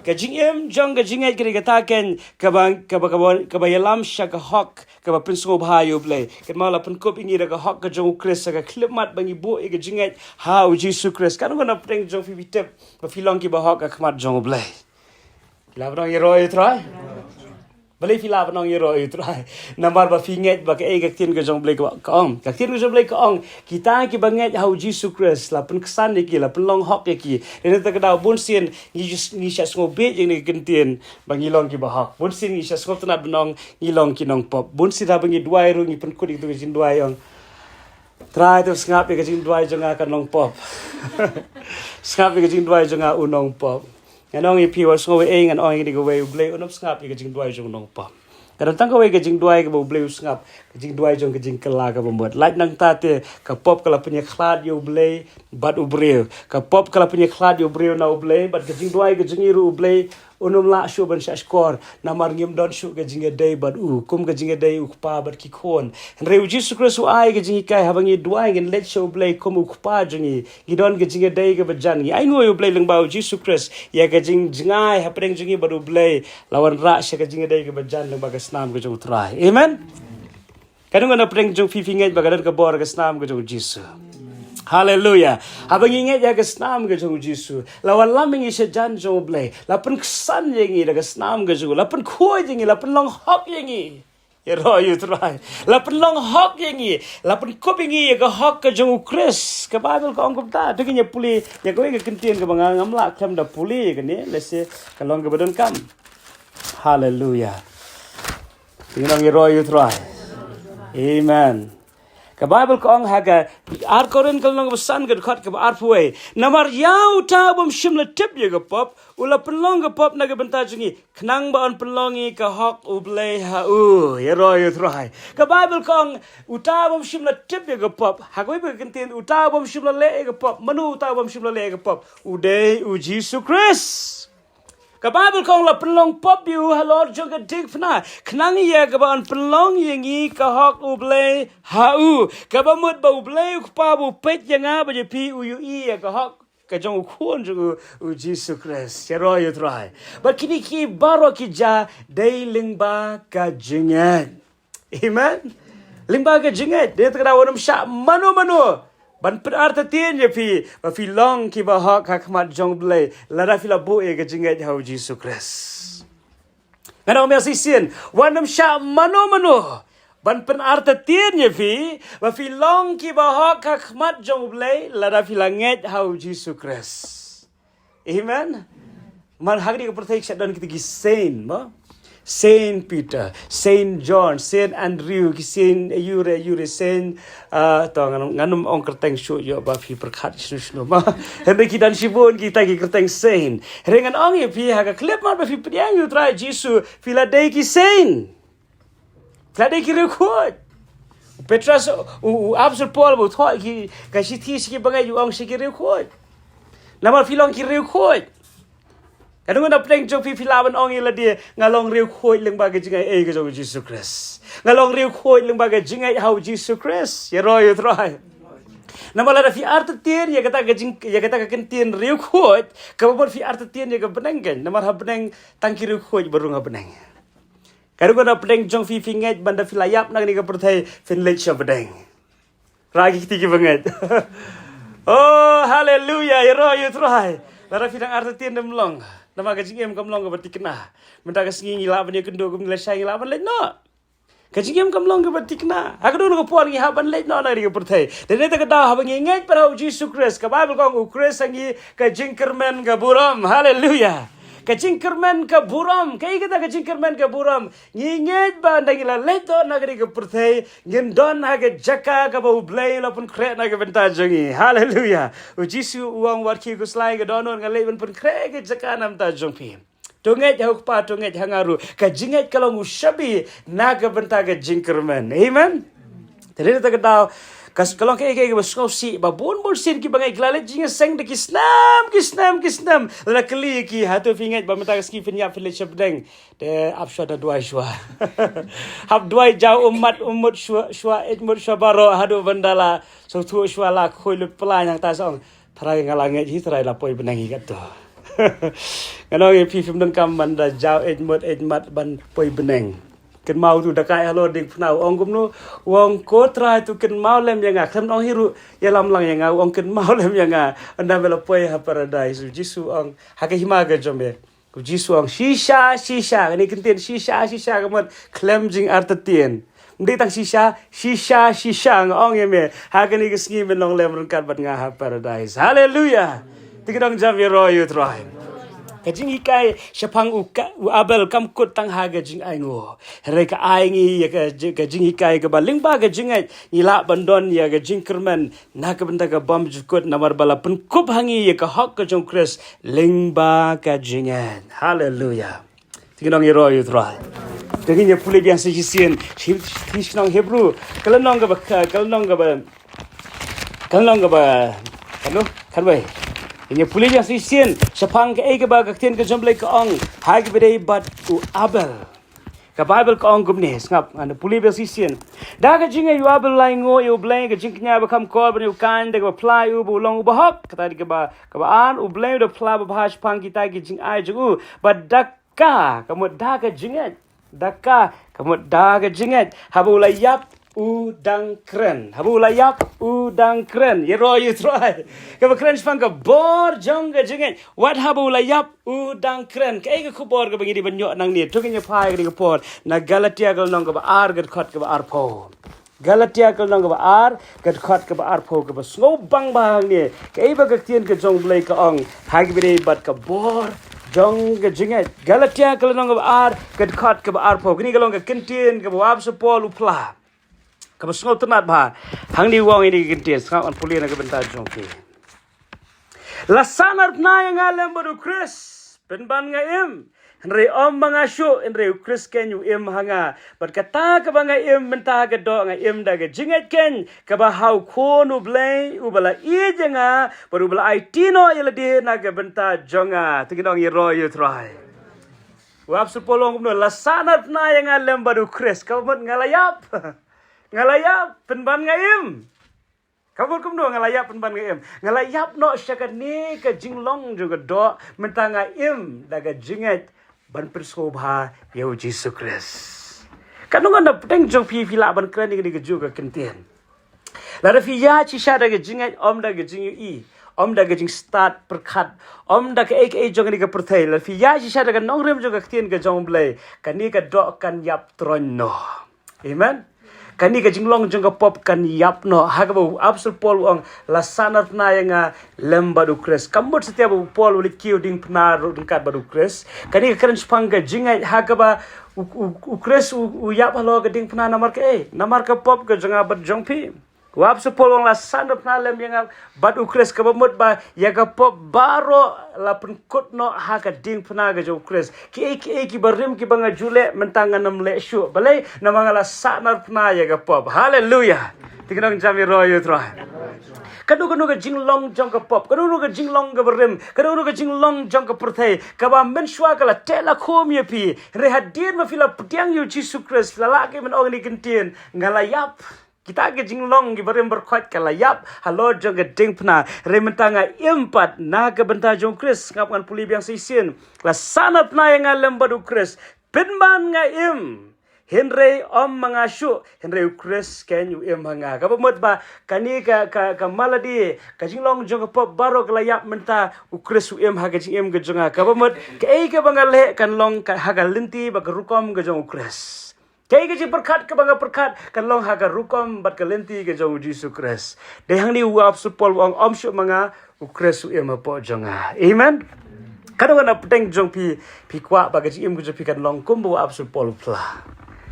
Ka jingim jong ka jingngeit ka dei kata keiñ kaba, kaba, kaba, kaba ïalam sha ka hok, kaba pynsngewbha ïa U Blei. Kynmaw la pynkup ïa ngi da ka hok ka jong U Khrist ha ka khyllipmat ba ngi buh ïa ka jingngeit ha U Jisu Khrist. Katno ngan ong pdeng jong phi, phi tip ba phi long ki bahok ha khmat jong U Blei. Lah ban ong ïaroh ïa U Trai. Balei phi lah ban ong ïaroh ïa U Trai? Namar ba phi ngeit ba kaei ka ktien ka jong U Blei ka ong. Ka ktien ka jong U Blei ka ong, kita kiba ngeit ha U Jisu Khrist la pynksan ïa ki, la pynlong hok ïa ki. Dei na kata ka daw bun sien ngi, ngi shah sngewbha ïa kane ka ktien ba ngi long ki bahok. Bun sien ngi shah sngewtynnad ban ong ngi long ki nongpop. Bun sien haba ngi duwai ruh ngi pynkut ïa kito ki jingduwai, ong Trai, to sngap ïa ka jingduwai jong nga kan nongpop. Sngap ïa ka jingduwai jong nga u nongpop. Ngan ong ïa phi, wat sngew ei, ngan ong ïa kane kawei, U Blei un ym sngap ïa ka jingduwai jong u nongpop. Ka don tang kawei ka jingduwai kaba U Blei u sngap, ka jingduwai jong ka jingkylla kaba mut. Lait nangta te, ka pop ka la pynïakhlad ïa U Blei bad u briew. Ka pop ka la pynïakhlad ïa u briew na U Blei, bad ka jingduwai ka jong ngi ruh U Blei un ym lah shuh ban shahshkor, namar ngim don shuh ka jingïadei bad u kum ka jingïadei u kpa bad ki khun. Hynrei U Jisu Khrist u ai ka jinghikai, haba ngi duwai ngin leit sha U Blei kum u Kpa jong ngi. Ngi don ka jingïadei kaba jan. Ngi ainguh ïa U Blei lyngba U Jisu Khrist ïa ka jingjngai hapdeng jong ngi bad U Blei, la wanrah sha ka jingïadei kaba jan lyngba ka snam ka jong U Trai. Amen. Katno ngan ong pdeng jong phi, phi ngeit ba ka don ka bor ha ka snam ka jong U Jisu? Haleluya. Haba ngi ngeit ïa ka snam ka jong u Jisu, la wallam ïa ngi sha jan jong u Blei, la pynksan ïa ngi da ka snam ka jong u, la pynkhuid ïa ngi, la pynlong hok ïa ngi. Ïaroh ïa u Trai. La pynlong hok ïa ngi, la pynkup ïa ngi ïa ka hok ka jong u Khrist. Ka Baibl ka ong kumta. To ngin ïa pule ïa kawei ka kyntien kaba nga ngam lah khlem da pule ïa kane, lehse ka long kaba donkam. Haleluya. Ngin ong ïaroh ïa u Trai. Amen. Ka Baibl ka ong ha ka Ar Korinth ka lynnong kaba san ka dkhot kaba arphew wei. Namar ïa uta u bym shym la tip ïa ka pop, u la pynlong ka pop na ka bynta jong ngi, khnang ba yn pynlong ïa ka hok u Blei ha u. Ïaroh ïa u Trai. Ka Baibl ka ong, uta u bym shym la tip ïa ka pop. Ha kawei pat ka kyntien, uta u bym shym la leh ïa ka pop. Mano uta u bym shym la leh ïa ka pop? U dei u Jisu Khrist. Ka Baibl ka ong la pynlong pop ïa u halor jong ka diengphna, khnang ïa kaba yn pynlong ïa ngi ka hok u Blei ha u. Kaba mut ba u Blei u Kpa ba u peit ïa nga bad ïa phi, u ïohi ïa ka hok ka jong u Khun jong u, u Jisu Khrist. Ïaroh ïa u Trai. Bad kine ki baroh ki jia dei lyngba ka jingngeit. Amen. Lyngba ka jingngeit, dei na kata ka daw wat nym shah mano mano ban pynartatien ïa phi ba phi long kiba hok ha khmat jong u Blei, lada phi la buh ïa ka jingngeit ha u Jisu Khrist. Ngan ong biang shisien, wat nym shah mano mano ban pynartatien ïa phi ba phi long kiba hok ha khmat jong u Blei, lada phi la ngeit ha u Jisu Khrist. Amen. Man ha kane ka pyrthei ki shah don kita ki saint, mo? Saint Peter, Saint John, Saint Andrew, ki saint aiu re aiu re, Saint, ah, to ngan, ngan ym ong kyrteng shuh ïoh ba phi pyrkhat shano shano, mo? Hynrei ki don shibun kita ki kyrteng saint. Hynrei ngan ong ïa phi, ha ka khyllipmat ba phi pdiang ïa u Trai Jisu, phi la dei ki saint. Phi la dei ki riewkhuid. U Petros, u, u Apostol Paul ba u thoh ki, ka shithi sha ki bangeit, u ong sha ki riewkhuid. Namar phi long ki riewkhuid. Ka dang na pdeng jong phi, phi lah ban ong ïa lade, nga long riewkhuid lyngba ka jingaiei ka jong u Jisu Khrist. Nga long riewkhuid lyngba ka jingngeit ha u Jisu Khrist. Ïaroh ïa u Trai. Namar lada phi artatien ïa kata ka jing, ïa kata ka kyntien riewkhuid, kaba mut phi artatien ïa ka bneng kein. Namar ha bneng tang ki riewkhuid ba rung ha bneng. Ka dang na pdeng jong phi, phi ngeit ba lada phi la ïap na kane ka pyrthei phin leit sha bneng. Rah ki kti ki bangeit. Oh, haleluya, ïaroh ïa u Trai. Lada phi dang artatien, ym long. Namar ka jingim kam long kaba thikna. Mynta ka sngi ngi lah ban ïakynduh kumne lashai, ngi lah ban leit noh. Ka jingim kam long kaba thikna. Ha kano kano ka por ngi hap ban leit noh na kane ka pyrthei. Te na kata ka daw haba ngi ngeit pat ha u Jisu Khrist, ka Baibl ka ong u Khrist ha ngi ka jingkyrmen ka burom. Haleluya. Ka jingkyrmen ka burom. Kaei kata ka jingkyrmen ka burom? Ngi ngeit ba ynda ngi la leit noh na kane ka pyrthei, ngin don ha ka jaka kaba u Blei u la pynkhreh na ka bynta jong ngi. Haleluya. U Jisu u ong, wat khie khuslai, ka dohnud, nga leit ban pynkhreh ka jaka na ka bynta jong phi. To ngeit ha u Kpa, to ngeit ha nga ruh. Ka jingngeit ka long u shabi na ka bynta ka jingkyrmen. Amen. Te na kata ka daw, ka, ka long kaei kaei kaba sngewsih ba bun bun sien ki bangeit ki la leit jingïaseng da ki snem, ki snem, ki snem. La kylli ïa ki, hato phi ngeit ba mynta ka sngi phin ïap, phin leit sha bneng? Te ap shuwa, da duwai shuwa. Hap duwai jaw ummat ummut shuwa, shuwa eit mut shuwa baroh haduh ban da la sngewthuh shuwa, la khuid lut pla, nangta sa ong, Trai, nga la ngeit hi Trai, la poi bneng hi katto. Ngan ong ïa phi, phim donkam ban da jaw eit mut eit mat ban poi bneng. Kynmaw tu, da kai halor diengphna, u ong kumno? U ong, ko Trai, to kynmaw lem ïa nga. Khlem ong hi ruh, ïalam lang ïa nga. U ong, kynmaw lem ïa nga ynda me la poi ha paradais. U Jisu u ong ha ka hima ka jong me. U Jisu u ong, shisha, shisha. Kane ka kyntien shisha, shisha ka mut khlem jingartatien. Ym dei tang shisha, shisha, shisha, nga ong ïa me, ha kane ka sngi men long lem ryngkat bad nga ha paradais. Haleluya. Te ngi dang jam, ïaroh ïa u Trai. Ka jinghikai shaphang u, ka, u Abel kam kut tang ha ka jingainguh. Hynrei ka ai ngi ïa ka ji-, ka jinghikai kaba lyngba ka jingngeit ngi lah ban don ïa ka jingkyrmen na ka bynta ka bymjukut, namar ba la pynkup ha ngi ïa ka hok ka jong u Khrist lyngba ka jingngeit. Haleluya. Te ngi dang ïaroh ïa u Trai. Te ngin ïa pule biang sa shisien, shi, shi, shi, shnong Hebru. Ka lynnong kaba, ka, ka lynnong kaba, ka lynnong kaba, kano, khatwei. Ngin ïa pule biang sa shisien shaphang kaei kaba ka ktien ka jong u Blei ka ong ha kaba ïadei bad u Abel. Ka Baibl ka ong kumne, sngap, ngan pule biang sa shisien. Da ka jingngeit u Abel u la ainguh ïa u Blei ka jingkñia ba kham kor ban ïa u Kain, da kaba phla ïa u ba u long u bahok. Kata dei kaba, kaba ar, u Blei u da phla babha shaphang kita ki jingai jong u. Bad da ka, ka mut da ka jingngeit. Da ka, ka mut da ka jingngeit. Haba u la ïap, u dang kren. Haba u la ïap, u dang kren. Ïaroh ïa U Trai. Kaba kren shaphang ka bor jong ka jingngeit. Wat haba u la ïap, u dang kren. Kaei ka khubor kaba ngi dei ban ïoh nangne? To ngin ïa phai ha kane ka por na Galatia ka lynnong kaba ar, ka dkhot kaba arphew. Galatia ka lynnong kaba ar, ka dkhot kaba arphew, kaba sngewbang bha hangne. Kaei ba ka ktien ka jong U Blei ka ong ha kaba ïadei bad ka bor jong ka jingngeit? Galatia ka lynnong kaba ar, ka dkhot kaba arphew. Kane ka long ka kyntien kaba u apostol Paul u phla, kaba sngewtynnat bha. Hangne u ong ïa kane ka kyntien, sngap ngan pule na ka bynta jong phi. La sahnarphna ïa nga lem bad U Khrist, pynban nga im. Hynrei ym ma nga shuh, hynrei U Khrist keiñ u im ha nga. Bad kata kaba nga im mynta ha ka doh, nga im da ka jingngeit keiñ kaba ha U Khun U Blei, uba la ïeit ïa nga, bad uba la aiti noh ïa lade na ka bynta jong nga. To ngin ong ïaroh ïa U Trai. U apostol Paul u ong kumno? La sahnarphna ïa nga lem bad U Khrist. Kaba mut nga la ïap. Nga la ïap, pynban nga im. Kaba mut kumno nga la ïap pynban nga im? Nga la ïap noh sha kane ka jinglong jong ka doh, mynta nga im da ka jingngeit ban pynsngewbha ïa U Jisu Khrist. Katno ngan da pdeng jong phi, phi lah ban kren ïa kane kajuh ka kyntien. Lada phi ïaid shisha da ka jingngeit, ym da ka jingïohi, ym da ka jingstad pyrkhat, ym da kaei kaei jong kane ka pyrthei. Lada phi ïaid shisha da ka nongrim jong ka ktien ka jong U Blei, kane ka doh kan ïap tyrkhong noh. Amen. Kane ka jinglong jong ka pop kan ïap noh. Ha kaba u apostol Paul u ong, la sahnarphna ïa nga lem bad U Khrist. Ka mut satia ba u Paul u leit kiew diengphna ruh ryngkat bad U Khrist. Kane ka kren shaphang ka jingngeit, ha kaba U, U, U Khrist u, u ïap halor ka diengphna namar kaei? Namar ka pop ka jong nga bad jong phi. U apostol Paul u ong, la sahnarphna lem ïa nga bad U Khrist, kaba mut ba ïa ka pop baroh la pynkut noh ha ka diengphna ka jong U Khrist. Kiei kiei kiba rim kiba nga ju leh, mynta ngan ym leh shuh. Balei? Namar nga la sahnarphna ïa ka pop. Haleluia. To ngin ong jam ïaroh ïa U Trai. Kano kano ka jinglong jong ka pop, kano kano ka jinglong kaba rim, kano kano ka jinglong jong ka pyrthei, kaba mynshuwa ka la teh la khum ïa phi, hynrei hadien ba phi la pdiang ïa U Jisu Khrist, phi la lah ki ban ong ïa kane ka kyntien, nga la ïap. Kita ki jinglong kiba rim bad khoit ka la ïap halor jong ka diengphna. Hynrei mynta nga im pat na ka bynta jong U Khrist. Sngap ngan pule biang shisien. La sahnarphna ïa nga lem bad U Khrist, pynban nga im. Hynrei ym ma nga shuh, hynrei U Khrist keiñ u im ha nga. Kaba mut ba kane ka, ka, ka malady, ka jinglong jong ka pop baroh ka la ïap, mynta U Khrist u im ha ka jingim ka jong nga. Kaba mut kaei kaba nga leh kan long ka, ha ka lynti bad ka rukom ka jong U Khrist. Kaei ka jingpyrkhat kaba nga pyrkhat kan long ha ka rukom bad ka lynti ka jong U Jisu Khrist. Dei hangne u apostol Paul u ong, ym shuh ma nga, U Khrist u im hapoh jong nga. Amen. Katno ngan da pdeng jong phi, phi kwah ba ka jingim ka jong phi kan long kumba u apostol Paul u phla?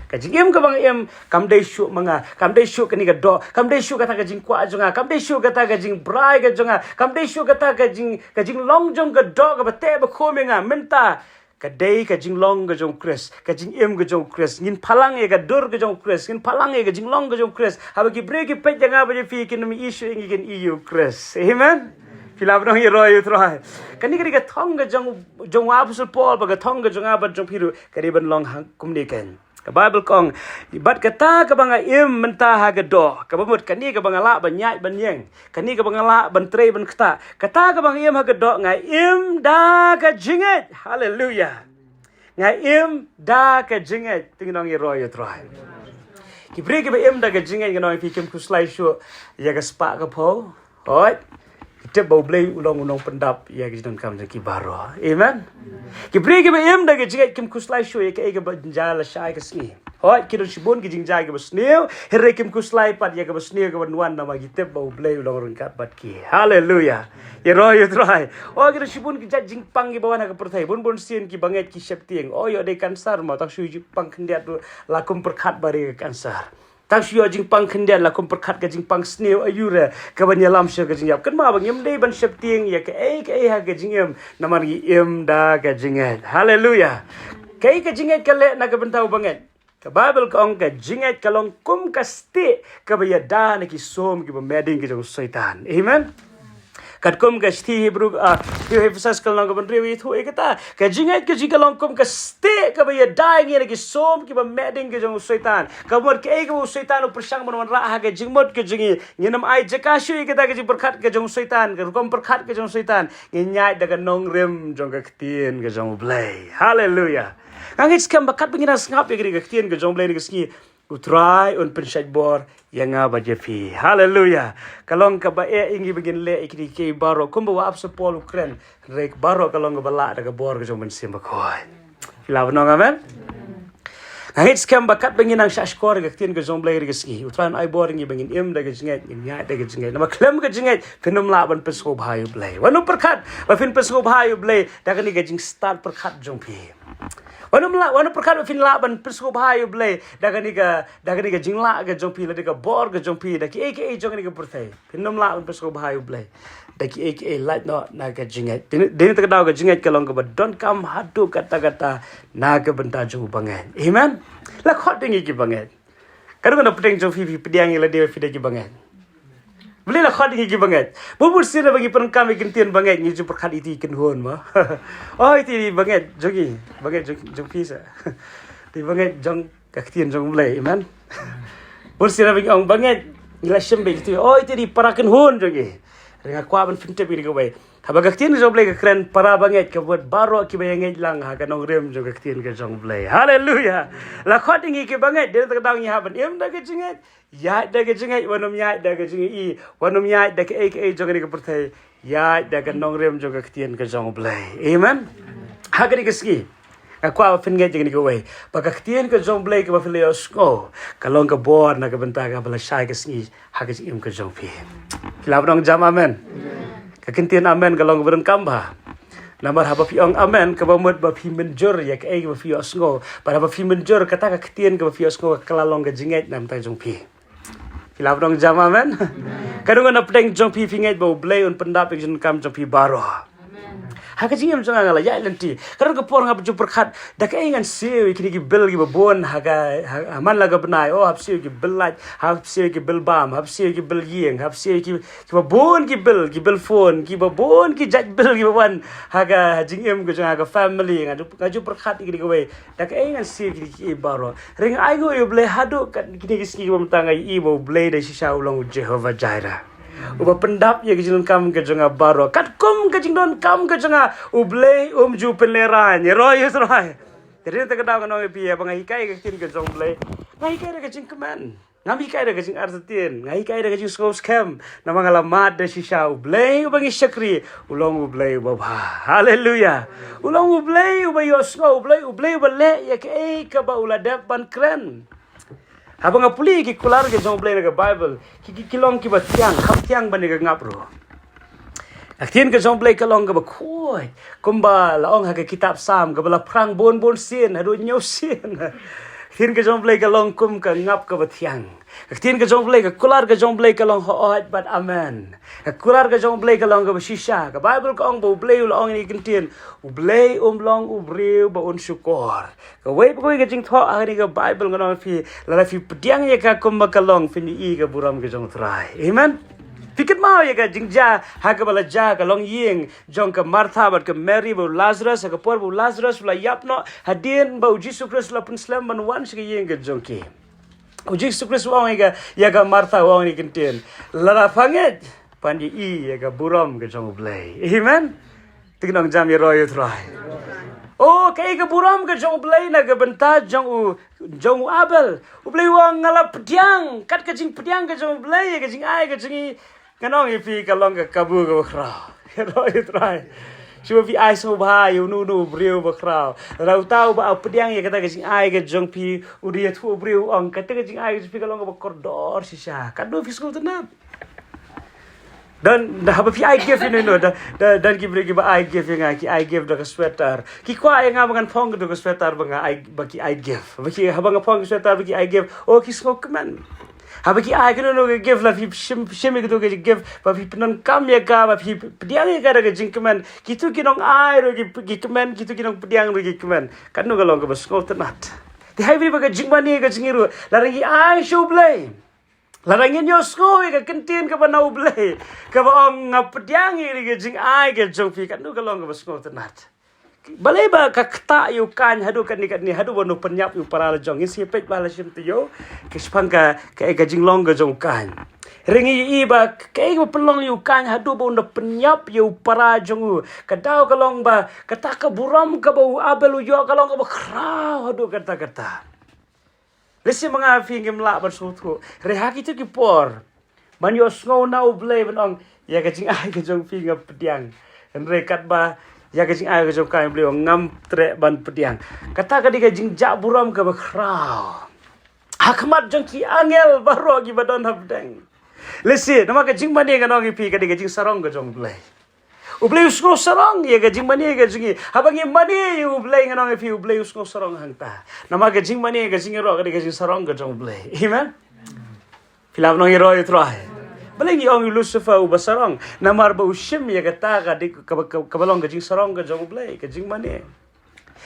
Ka jingim kaba nga im kam dei shuh ma nga, kam dei shuh kane ka doh, kam dei shuh kata ka jingkwah jong nga, kam dei shuh kata ka jingbrai ka jong nga, kam dei shuh kata ka jing, ka jinglong jong ka doh kaba teh ba khum ïa nga. Mynta ka dei ka jinglong ka jong U Khrist, ka jingim ka jong U Khrist. Ngin phalang ïa ka dur ka jong U Khrist, ngin phalang ïa ka jinglong ka jong U Khrist. Haba ki briew ki peit ïa nga bad ïa phi, kin ym ïohi shuh ïa ngi, kin ïohi ïa U Khrist. Amen. Phi lah ban ong ïaroh ïa U Trai. Kane ka dei ka thong ka jong, jong u apostol Paul, bad ka thong ka jong nga bad jong phi ruh ka dei ban long hangkumne keiñ. Ka Baibl ka ong, bad kata kaba nga im mynta ha ka doh, kaba mut kane kaba nga lah ban ïaid ban ïeng, kane kaba nga lah ban trei ban ktah, kata kaba nga im ha ka doh, nga im da ka jingngeit. Haleluia. Nga im da ka jingngeit. To ngin ong ïaroh ïa U Trai. Ki briew kiba im da ka jingngeit, ngan ong ïa phi, kim khuslai shuh ïa ka spah ka phew. Hooid. Ki tip ba U Blei u long u nongpyndap ïa ki jingdonkam jong ki baroh. Amen. Ki briew kiba im da ka jingngeit kim khuslai shuh ïa kaei kaba jia lashai ka sngi. Hooid, ki don shibun ki jingjia kiba sniew, hynrei kim khuslai pat ïa kaba sniew kaba wan, namar ki tip ba U Blei u long ryngkat bad ki. Haleluia. Ïaroh ïa U Trai. Oh, ki don shibun ki jait jingpang kiba wan ha ka pyrthei. Bun bun sien ki bangeit ki sheptieng. Oh, ïoh dei cancer mo, tang shu jingpang khyndiat ruh la kum pyrkhat ba dei ka cancer. Tang shu ïoh jingpang khyndiat la kum pyrkhat ka jingpang sniew, aïu re, kaban ïalam sha ka jingïap. Kynmaw ba ngim dei ban sheptieng ïa kaei kaei ha ka jingim, namar ngi im da ka jingngeit. Haleluia. Kaei ka jingngeit ka leh na ka bynta u bangeit? Ka Baibl ka ong ka jingngeit ka long kum ka stieh kaba ïada na ki sum kiba meh ding ki jong u Soitan. Amen. Katkum ka shithi Hebru, ah, shithi Ephesus ka lynnong kaba hynriew ïathuh ïa kata. Ka jingngeit ka jong ngi ka long kum ka stieh kaba ïada ïa ngi na ki sum kiba meh ding ki jong u Soitan. Ka mut kaei kaba u Soitan u pyrshang ban wanrah ha ka jingmut ka jong ngi, ngin ym ai jaka shuh ïa kata ka jingpyrkhat ka jong u Soitan, ka rukom pyrkhat ka jong u Soitan. Ngin ïaid da ka nongrim jong ka ktien ka jong U Blei. Haleluia. Nga ngeit skhem ba katba ngi nang sngap ïa kane ka ktien ka jong U Blei kane ka sngi, U Trai un pynshait bor ïa nga bad ïa phi. Haleluya. Ka long kaba eh ïa ngi ba ngin leh ïa kine kiei baroh kumba u Apostol Paul u kren. Hynrei baroh ka long kaba lah da ka bor ka jong u Mynsiem Bakhuid. Phi lah ban ong amen? Nga ngeit skhem ba katba ngin nang shahshkor ïa ka ktien ka jong u Blei ha kane ka sngi, U Trai un ai bor ïa ngi ba ngin im da ka jingngeit, ngin ïaid da ka jingngeit. Namar khlem ka jingngeit phin ym lah ban pynsngewbha ïa u Blei. Wat nym pyrkhat ba phin pynsngewbha ïa u Blei da kane ka jingstad pyrkhat jong phi. Wat nym lah, wat nym pyrkhat ba phin lah ban pynsngewbha ïa u Blei da kane ka, da kane ka jinglah ka jong phi, lane ka bor ka jong phi, da kiei kiei jong kane ka pyrthei. Phin ym lah ban pynsngewbha ïa u Blei da kiei kiei, lait noh na ka jingngeit. Dei, dei na kata ka daw ka jingngeit ka long kaba donkam haduh katta katta na ka bynta jong u bangeit. Amen. La khot ïa ngi ki bangeit. Ka dang na pdeng jong phi, phi pdiang ïa lade ba phi dei ki bangeit. Balei la khot ïa ngi ki bangeit? Bun bun sien ba ngi pyndonkam ïa ki ktien bangeit ngi ju pyrkhat ïa ki kynhun mo. Oh, ïa ki bangeit jong ngi, bangeit jong, jong phi sa. Ïa ki bangeit jong ka ktien jong u Blei, amen. Bun sien ba ngi ong bangeit, ngi la shem beit ïa ki, oh, ïa ki para kynhun jong ngi. Hynrei nga kwah ban pyntip ïa kawei. Haba ka ktien jong u Blei ka kren para bangeit, ka mut baroh kiba ïa ngeit lang ha ka nongrim jong ka ktien ka jong u Blei. Haleluya. La khot ïa ngi ki bangeit, dei na kata ka daw ngi hap ban im da ka jingngeit. Ïaid da ka jingngeit, wat nym ïaid da ka jingïohi, wat nym ïaid da kaei kaei jong kane ka pyrthei. Ïaid da ka nongrim jong ka ktien ka jong u Blei. Amen. Ha kane ka sngi nga kwah ba phin ngeit ïa kane kawei, ba ka ktien ka jong u Blei kaba phi la ïohsngew ka long ka bor na ka bynta kaba lashai ka sngi ha ka jingim ka jong phi. Phi lah ban ong jam amen? Ka ktien amen ka long kaba donkam bha. Namar haba phi ong amen kaba mut ba phi mynjur ïa kaei kaba phi ïohsngew. Bad haba phi mynjur, kata ka ktien kaba phi ïohsngew ka la long ka jingngeit na ka bynta jong phi. Phi lah ban ong jam amen? Ka dang na pdeng jong phi, phi ngeit ba u Blei un pyndap ïa ka jingdonkam jong phi baroh. Ha ka jingim jong nga, nga la ïaid lynti. Ka don ka por nga ju pyrkhat, da kaei ngan siew ïa kine ki bill kiba bun ha ka, ha, ha man la ka bnai. Oh, hap siew ïa ki bill light, hap siew ïa ki bill bam, hap siew ïa ki bill ïing, hap siew ïa ki, kiba bun ki bill, ki bill phone, kiba bun ki jait bill kiba wan ha ka jingim ka jong nga, ha ka family. Nga ju, nga ju pyrkhat ïa kine kiwei. Da kaei ngan siew ïa kine kiei baroh? Hynrei nga ainguh ïa u Blei haduh kat kine ki sngi kiba mynta nga ïohi ba u Blei da shisha u long u Jehovah Jireh. Uba pyndap ïa ka jingdonkam ka jong nga baroh. Katkum ka jingdonkam ka jong nga, u Blei um ju pynlehraiñ. Ïaroh ïa u Trai. Te dei na kata ka daw ngan ong ïa phi, haba nga hikai ka ktien ka jong u Blei, nga hikai da ka jingkmen. Ngam hikai da ka jingartatien, nga hikai da ka jingsngewskhem. Namar nga la mad da shisha u Blei uba ngi shakri u long u Blei uba bha. Haleluya. U long u Blei uba ïohsngew, u Blei, u Blei uba leh ïa kaei kaba u la dep ban kren. Haba nga pule ki kular ka jong u Blei na ka Baibl, ki, ki, ki long kiba thiang, kham thiang ban ïa ka ngap ruh. Ka ktien ka jong u Blei ka long kaba khuid, kumba la ong ha ka kitab Salm, kaba la phrang bun bun sien, haduh hynñiew sien. Ka ktien ka jong u Blei ka long kum ka ngap kaba thiang. Ka ktien ka jong u Blei, ka kular ka jong u Blei ka long hooid bad amen. Ka kular ka jong u Blei ka long kaba shisha. Ka Baibl ka ong ba u Blei u la ong ïa kane ka ktien, u Blei um long u briew ba un shukor. Kawei pa kawei ka jingthoh ha kane ka Baibl ngan ong ïa phi, lada phi pdiang ïa ka kumba ka long, phin ïohi ka burom ka jong u Trai. Amen. Phi kynmaw ïa ka jingjia ha kaba la jia ka longïing jong ka Martha bad ka Mary bad u Lazarus, ha ka por ba u Lazarus u la ïap noh, hadien ba u Jisu Khrist u la pynslem ban wan sha ka ïing ka jong ki. U Jisu Khrist u ong ïa ka, ïa ka Martha, u ong ïa ka ktien, lada pha ngeit, phan ïohi ïa ka burom ka jong u Blei. Amen. Te kin ong jam, ïaroh ïa u Trai. Oh, kaei ka burom ka jong u Blei na ka bynta jong u, jong u Abel. U Blei u ong, nga la pdiang, kat ka jingpdiang ka jong u Blei ïa ka jingai ka jong ngi. Ngan ong ïa phi, ka long ka kabu kaba khraw. Ïaroh ïa u Trai. Shuwa phi ai sngewbha ïa uno uno u briew uba khraw, lada uta uba pdiang ïa kata ka jingai ka jong phi u dei ïathuh u briew, u ong kata ka jingai ka jong phi ka long kaba kordor shisha. Katno phi sngewtynnat. Don, don, haba phi ai gift, you know, don, don, don ki briew kiba ai gift ïa nga, ki ai gift da ka sweater. Ki kwah ïa nga ba ngan phong katu ka sweater ba nga ai, ba ki ai gift. Ba ki, haba nga phong ka sweater ba ki ai gift, oh, ki sngewkmen. Haba ki ai kano kano ka gift, la phi shim, shim ïa katu ka gift, ba phi pyndonkam ïa ka, ba phi pdiang ïa ka da ka jingkmen, kitu ki nongai ruh ki, ki kmen, kitu ki nongpdiang ruh ki kmen. Katno ka long kaba sngewtynnat. Te ha kawei pat ka jingmane ka jong ngi ruh, lada ngi ai sha u Blei, lada ngin ïohsngew ïa ka ktien kaba na u Blei, kaba ong, nga pdiang ïa ka jingai ka jong phi, katno ka long kaba sngewtynnat. Balei ba ka ktah ïa u Kain haduh katne katne, haduh ba un pynïap ïa u para la jong? Ngin sa peit ba la shim taïew, ka shaphang ka, ka, ka jinglong ka jong u Kain. Hynrei ngi ïohi ba kaei kaba pynlong ïa u Kain haduh ba un pynïap ïa u para jong u, ka daw ka long ba kata ka burom kaba u Abel u ïoh ka long kaba khraw haduh katta katta. Lehse ma nga phi ngim lah ban sngewthuh. Hynrei ha kito ki por ban ïohsngew na U Blei ban ong, ïa ka jingai ka jong phi nga pdiang. Hynrei katba ïa ka jingai ka jong ka U Blei ong ngam treh ban pdiang. Kata ka dei ka jingjah burom kaba khraw ha khmat jong ki angel baroh kiba don hapdeng. Lehse namar ka jingmane ngan ong ïa phi ka dei ka jingsarong ka jong U Blei. U Blei u sngewsarong ïa ka jingmane ka jong ngi. Haba ngi mane ïa U Blei ngan ong ïa phi U Blei u sngewsarong hangta. Namar ka jingmane ka jong ngi ruh ka dei ka jingsarong ka jong U Blei. Amen. Phi lah ban ong ïaroh ïa U Trai. Balei ngi ong ïa u Lucifer uba sarong? Namar ba u shim ïa kata ka dei kaba, kaba, kaba long ka jingsarong ka jong U Blei, ka jingmane.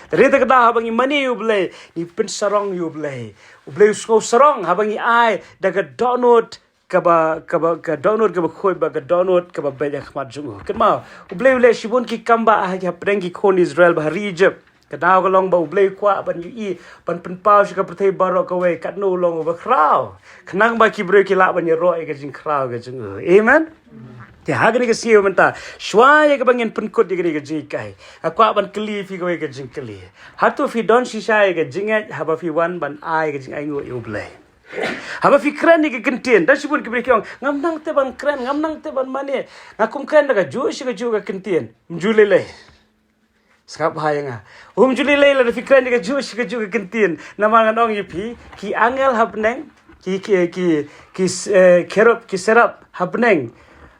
Te hynrei kata ka daw haba ngi mane ïa U Blei, ngi pynsarong ïa U Blei. U Blei u sngewsarong haba ngi ai da ka dohnud kaba, kaba, ka dohnud kaba khuid bad ka dohnud kaba beit ha khmat jong u. Kynmaw, U Blei u leh shibun ki kam ba ha, hapdeng ki khun Israel ba ha ri Egypt. Ka daw ka long ba U Blei u kwah ban ïohi, ban pynpaw sha ka pyrthei baroh kawei katno u long uba khraw. Khnang ba ki briew ki lah ban ïaroh ïa ka jingkhraw ka jong u. Amen. Te ha kane ka sngi mynta, shuwa ïa kaba ngin pynkut ïa kane ka jinghikai, nga kwah ban kylli phi kawei ka jingkylli. Hato phi don shisha ïa ka jingngeit haba phi wan ban ai ka jingainguh ïa U Blei? Haba phi kren ïa ka ktien, don shibun ki briew ki ong, ngam nang te ban kren, ngam nang te ban mane. Nga kum kren da kajuh shi kajuh ka ktien. Ym ju lei lei. Sngap bha ïa nga. Ym ju lei lei lada phi kren ïa kajuh shi kajuh ka ktien. Namar ngan ong ïa phi, ki angel ha bneng, ki, ki, ki, ki, eh, cherub, ki seraph ha bneng.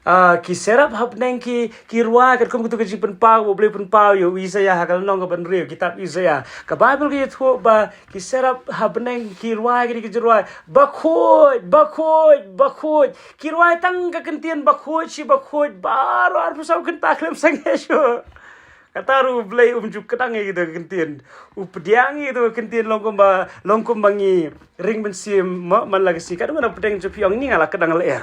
Ah, ki seraph ha bneng ki, ki rwai katkum kito ki jingpynpaw ba U Blei u pynpaw ïa u Isaiah ha ka lynnong kaba hynriew kitab Isaiah. Ka Baibl ka ïathuh ba ki seraph ha bneng ki rwai, ki, ki jingrwai, bakhuid, bakhuid, bakhuid. Ki rwai tang ka ktien bakhuid shi bakhuid baroh arphew saw kynta khlem sangeh shuh. Kata ruh U Blei um ju kdang ïa kito ki ktien. U pdiang ïa kito ki ktien long kumba, long kumba ngi ring mynsiem mo man la ka sngi. Katno ngan pdiang jong phi ong ni nga la kdang lyer.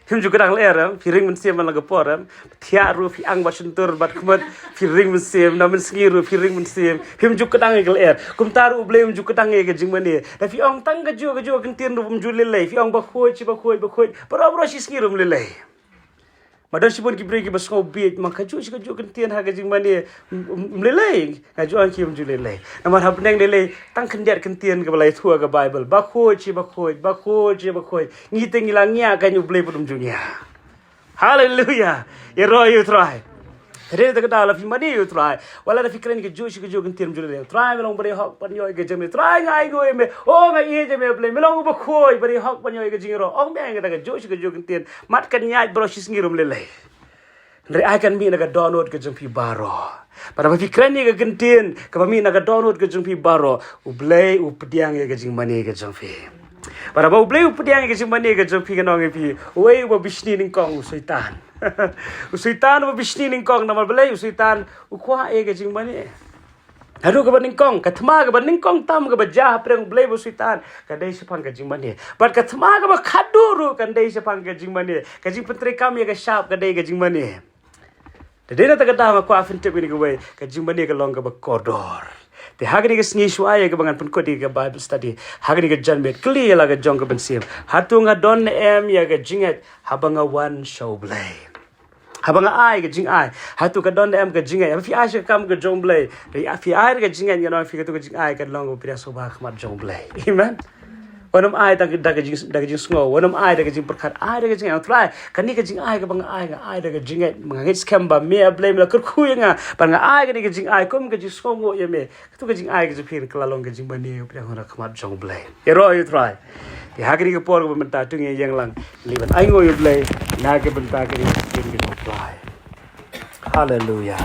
Phim ju kdang lyer em, phi ring mynsiem man la ka por em. Thiah ruh phi ang bad shyntur bad khmut, phi ring mynsiem, na mynsngi ruh phi ring mynsiem. Phim ju kdang ïa ka lyer. Kumta ruh U Blei um ju kdang ïa ka jingmane. Da phi ong tang kajuh kajuh ka ktien ruh um ju lei lei. Phi ong bakhuid shi bakhuid bakhuid. Baroh baroh shi sngi ruh um lei lei. Ma don shibun ki briew kiba sngew bieit, ma kajuh shi kajuh ka ktien ha ka jingmane, m-, m-, ym lei lei, nga ju ong ki ym ju lei lei. Namar ha bneng lei lei tang khyndiat ka ktien kaba la ïathuh ha ka Baibl. Bakhuid shi bakhuid, bakhuid shi bakhuid. Ngi te ngi la ngiah, ka U Blei pat um ju ngiah. Haleluia. Ïaroh ïa U Trai. Te hynrei kata ka daw la phi mane ïa U Trai, wat la da phi kren kajuh shi kajuh ka ktien, ym ju lei lei. Trai, me long ba dei hok ban ïoh ïa ka jingmane. Trai, nga ainguh ïa me. Oh, nga ïeit ïa me, Blei. Me long uba khuid, ba dei hok ban ïoh ïa ka jingïaroh. Ong biang kata kajuh shi kajuh ka ktien. Mat kan ïaid baroh shi sngi ruh ym lei lei. Hynrei ai kan mih na ka dohnud ka jong phi baroh. Bad haba phi kren ïa ka ktien kaba mih na ka dohnud ka jong phi baroh, U Blei u pdiang ïa ka jingmane ka jong phi. Bad haba U Blei u pdiang ïa ka jingmane ka jong phi, ngan ong ïa phi, uei uba bishni nyngkong? U Soitan. U Soitan uba bishni nyngkong. Namar balei? U Soitan u kwah ïa ka jingmane. Haduh kaba nyngkong, ka thma kaba nyngkong tam kaba jia hapdeng U Blei bad u Soitan, ka dei shaphang ka jingmane. Bad ka thma kaba khatduh ruh kan dei shaphang ka jingmane. Ka jingpyntreikam ïa ka shap ka dei ka jingmane. Te dei na kata ka daw nga kwah phin tip kane kawei, ka jingmane ka long kaba kordor. Te ha kane ka sngi shuwa ïa kaba ngan pynkut ïa ka Bible study, ha kane ka janmiet, kylli ïa la ka jong ka mynsiem, hato nga don ne em ïa ka jingngeit haba nga wan sha U Blei? Haba nga ai ka jingai, hato ka don ne em ka jingngeit? Haba phi ai sha ka kam ka jong U Blei, phi ai da ka jingngeit, ngan ong ïa phi, kato ka jingai kan long kaba pdiang sngewbha ha khmat jong U Blei. Amen. Wat nym ai da ka, da ka jing, da ka jingsngew, wat nym ai da ka jingpyrkhat, ai da ka jingngeit. Ong Trai, kane ka jingai kaba nga ai, nga ai da ka jingngeit, nga ngeit skhem ba me, A Blei, me la kyrkhu ïa nga ban nga ai kane ka jingai kum ka jingsngewnguh ïa me. Kato ka jingai ka jong phi kan kylla long ka jingmane kaba pdiang ha khmat jong U Blei. Ïaroh ïa U Trai. Te ha kane ka por kaba mynta to ngin ïeng lang, leit ban ainguh ïa U Blei na ka bynta kane ka ktien ka jong U Trai. Hallelujah.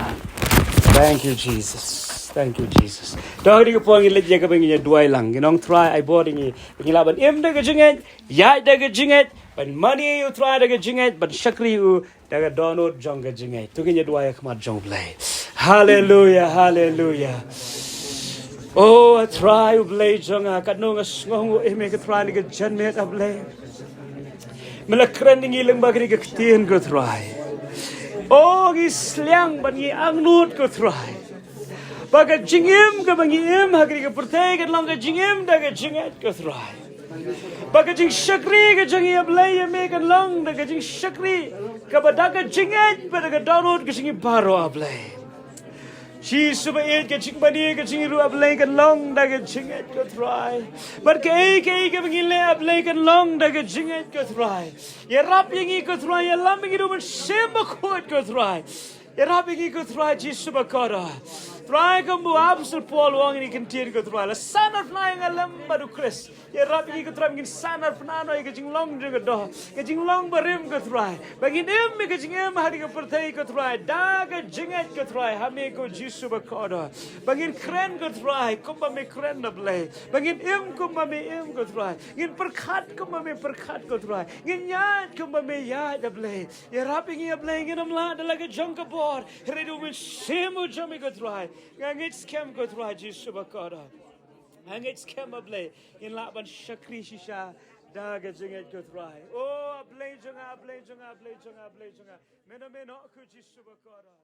Thank you, Jesus. Thank you, Jesus. To ha kane ka por ngin leit ïa kaba ngin ïa duwai lang. Ngin ong, Trai, ai bor ïa ngi ba ngin lah ban im da ka jingngeit, ïaid da ka jingngeit, ban mane ïa U Trai da ka jingngeit, ban shakri ïa u da ka dohnud jong ka jingngeit. To ngin ïa duwai ha khmat jong U Blei. Hallelujah, hallelujah. Oh, A Trai U Blei jong nga, katno nga sngewnguh ïa me ko Trai ha kane ka janmiet, A Blei. Me la kren ïa ngi lyngba kane ka ktien ko Trai. Oh, ngi sliang bad ngi angnud ko Trai, ba ka jingim kaba ngi im ha kane ka pyrthei kan long ka jingim da ka jingngeit ko Trai. Ba ka jingshakri ka jong ngi, A Blei, ïa me kan long da ka jingshakri kaba da ka jingngeit bad da ka dohnud ka jong ngi baroh, A Blei. Jisu ba ïeit, ka jingmane ka jong ngi ruh, A Blei, kan long da ka jingngeit, ko Trai. Bad kaei kaei kaba ngi leh, A Blei, kan long da ka jingngeit, ko Trai. Ïarap ïa ngi, ko Trai, ïalam ïa ngi da U Mynsiem Bakhuid, ko Trai. Ïarap ïa ngi, ko Trai Jisu bakordor. Trai, kumba u Apostol Paul u ong ha kane ka ktien, ko Trai, la san arphew phra ïa nga lem bad U Khrist. Ïarap ïa ngi, ko Trai, ba ngin san arphew phra noh ïa ka jinglong jong ka doh, ka jinglong barim, ko Trai. Ba ngin im ïa ka jingim ha kane ka pyrthei, ko Trai, da ka jingngeit, ko Trai, ha me, ko Jisu bakordor. Ba ngin kren, ko Trai, kumba me kren, A Blei. Ba ngin im kumba me im, ko Trai. Ngin pyrkhat kumba me pyrkhat, ko Trai. Ngin ïaid kumba me ïaid, A Blei. Ïarap ïa ngi, A Blei, ngin ym lah da la ka jong ka bor, hynrei da U Mynsiem u jong me, ko Trai. Nga ngeit skhem, ko Trai Jisu bakordor. Nga ngeit skhem, A Blei, ngin lah ban shakri shisha da ka jingngeit, ko Trai. O A Blei jong nga, A Blei jong nga, A Blei jong nga, A Blei jong nga. Me na me noh, ko Jisu bakordor.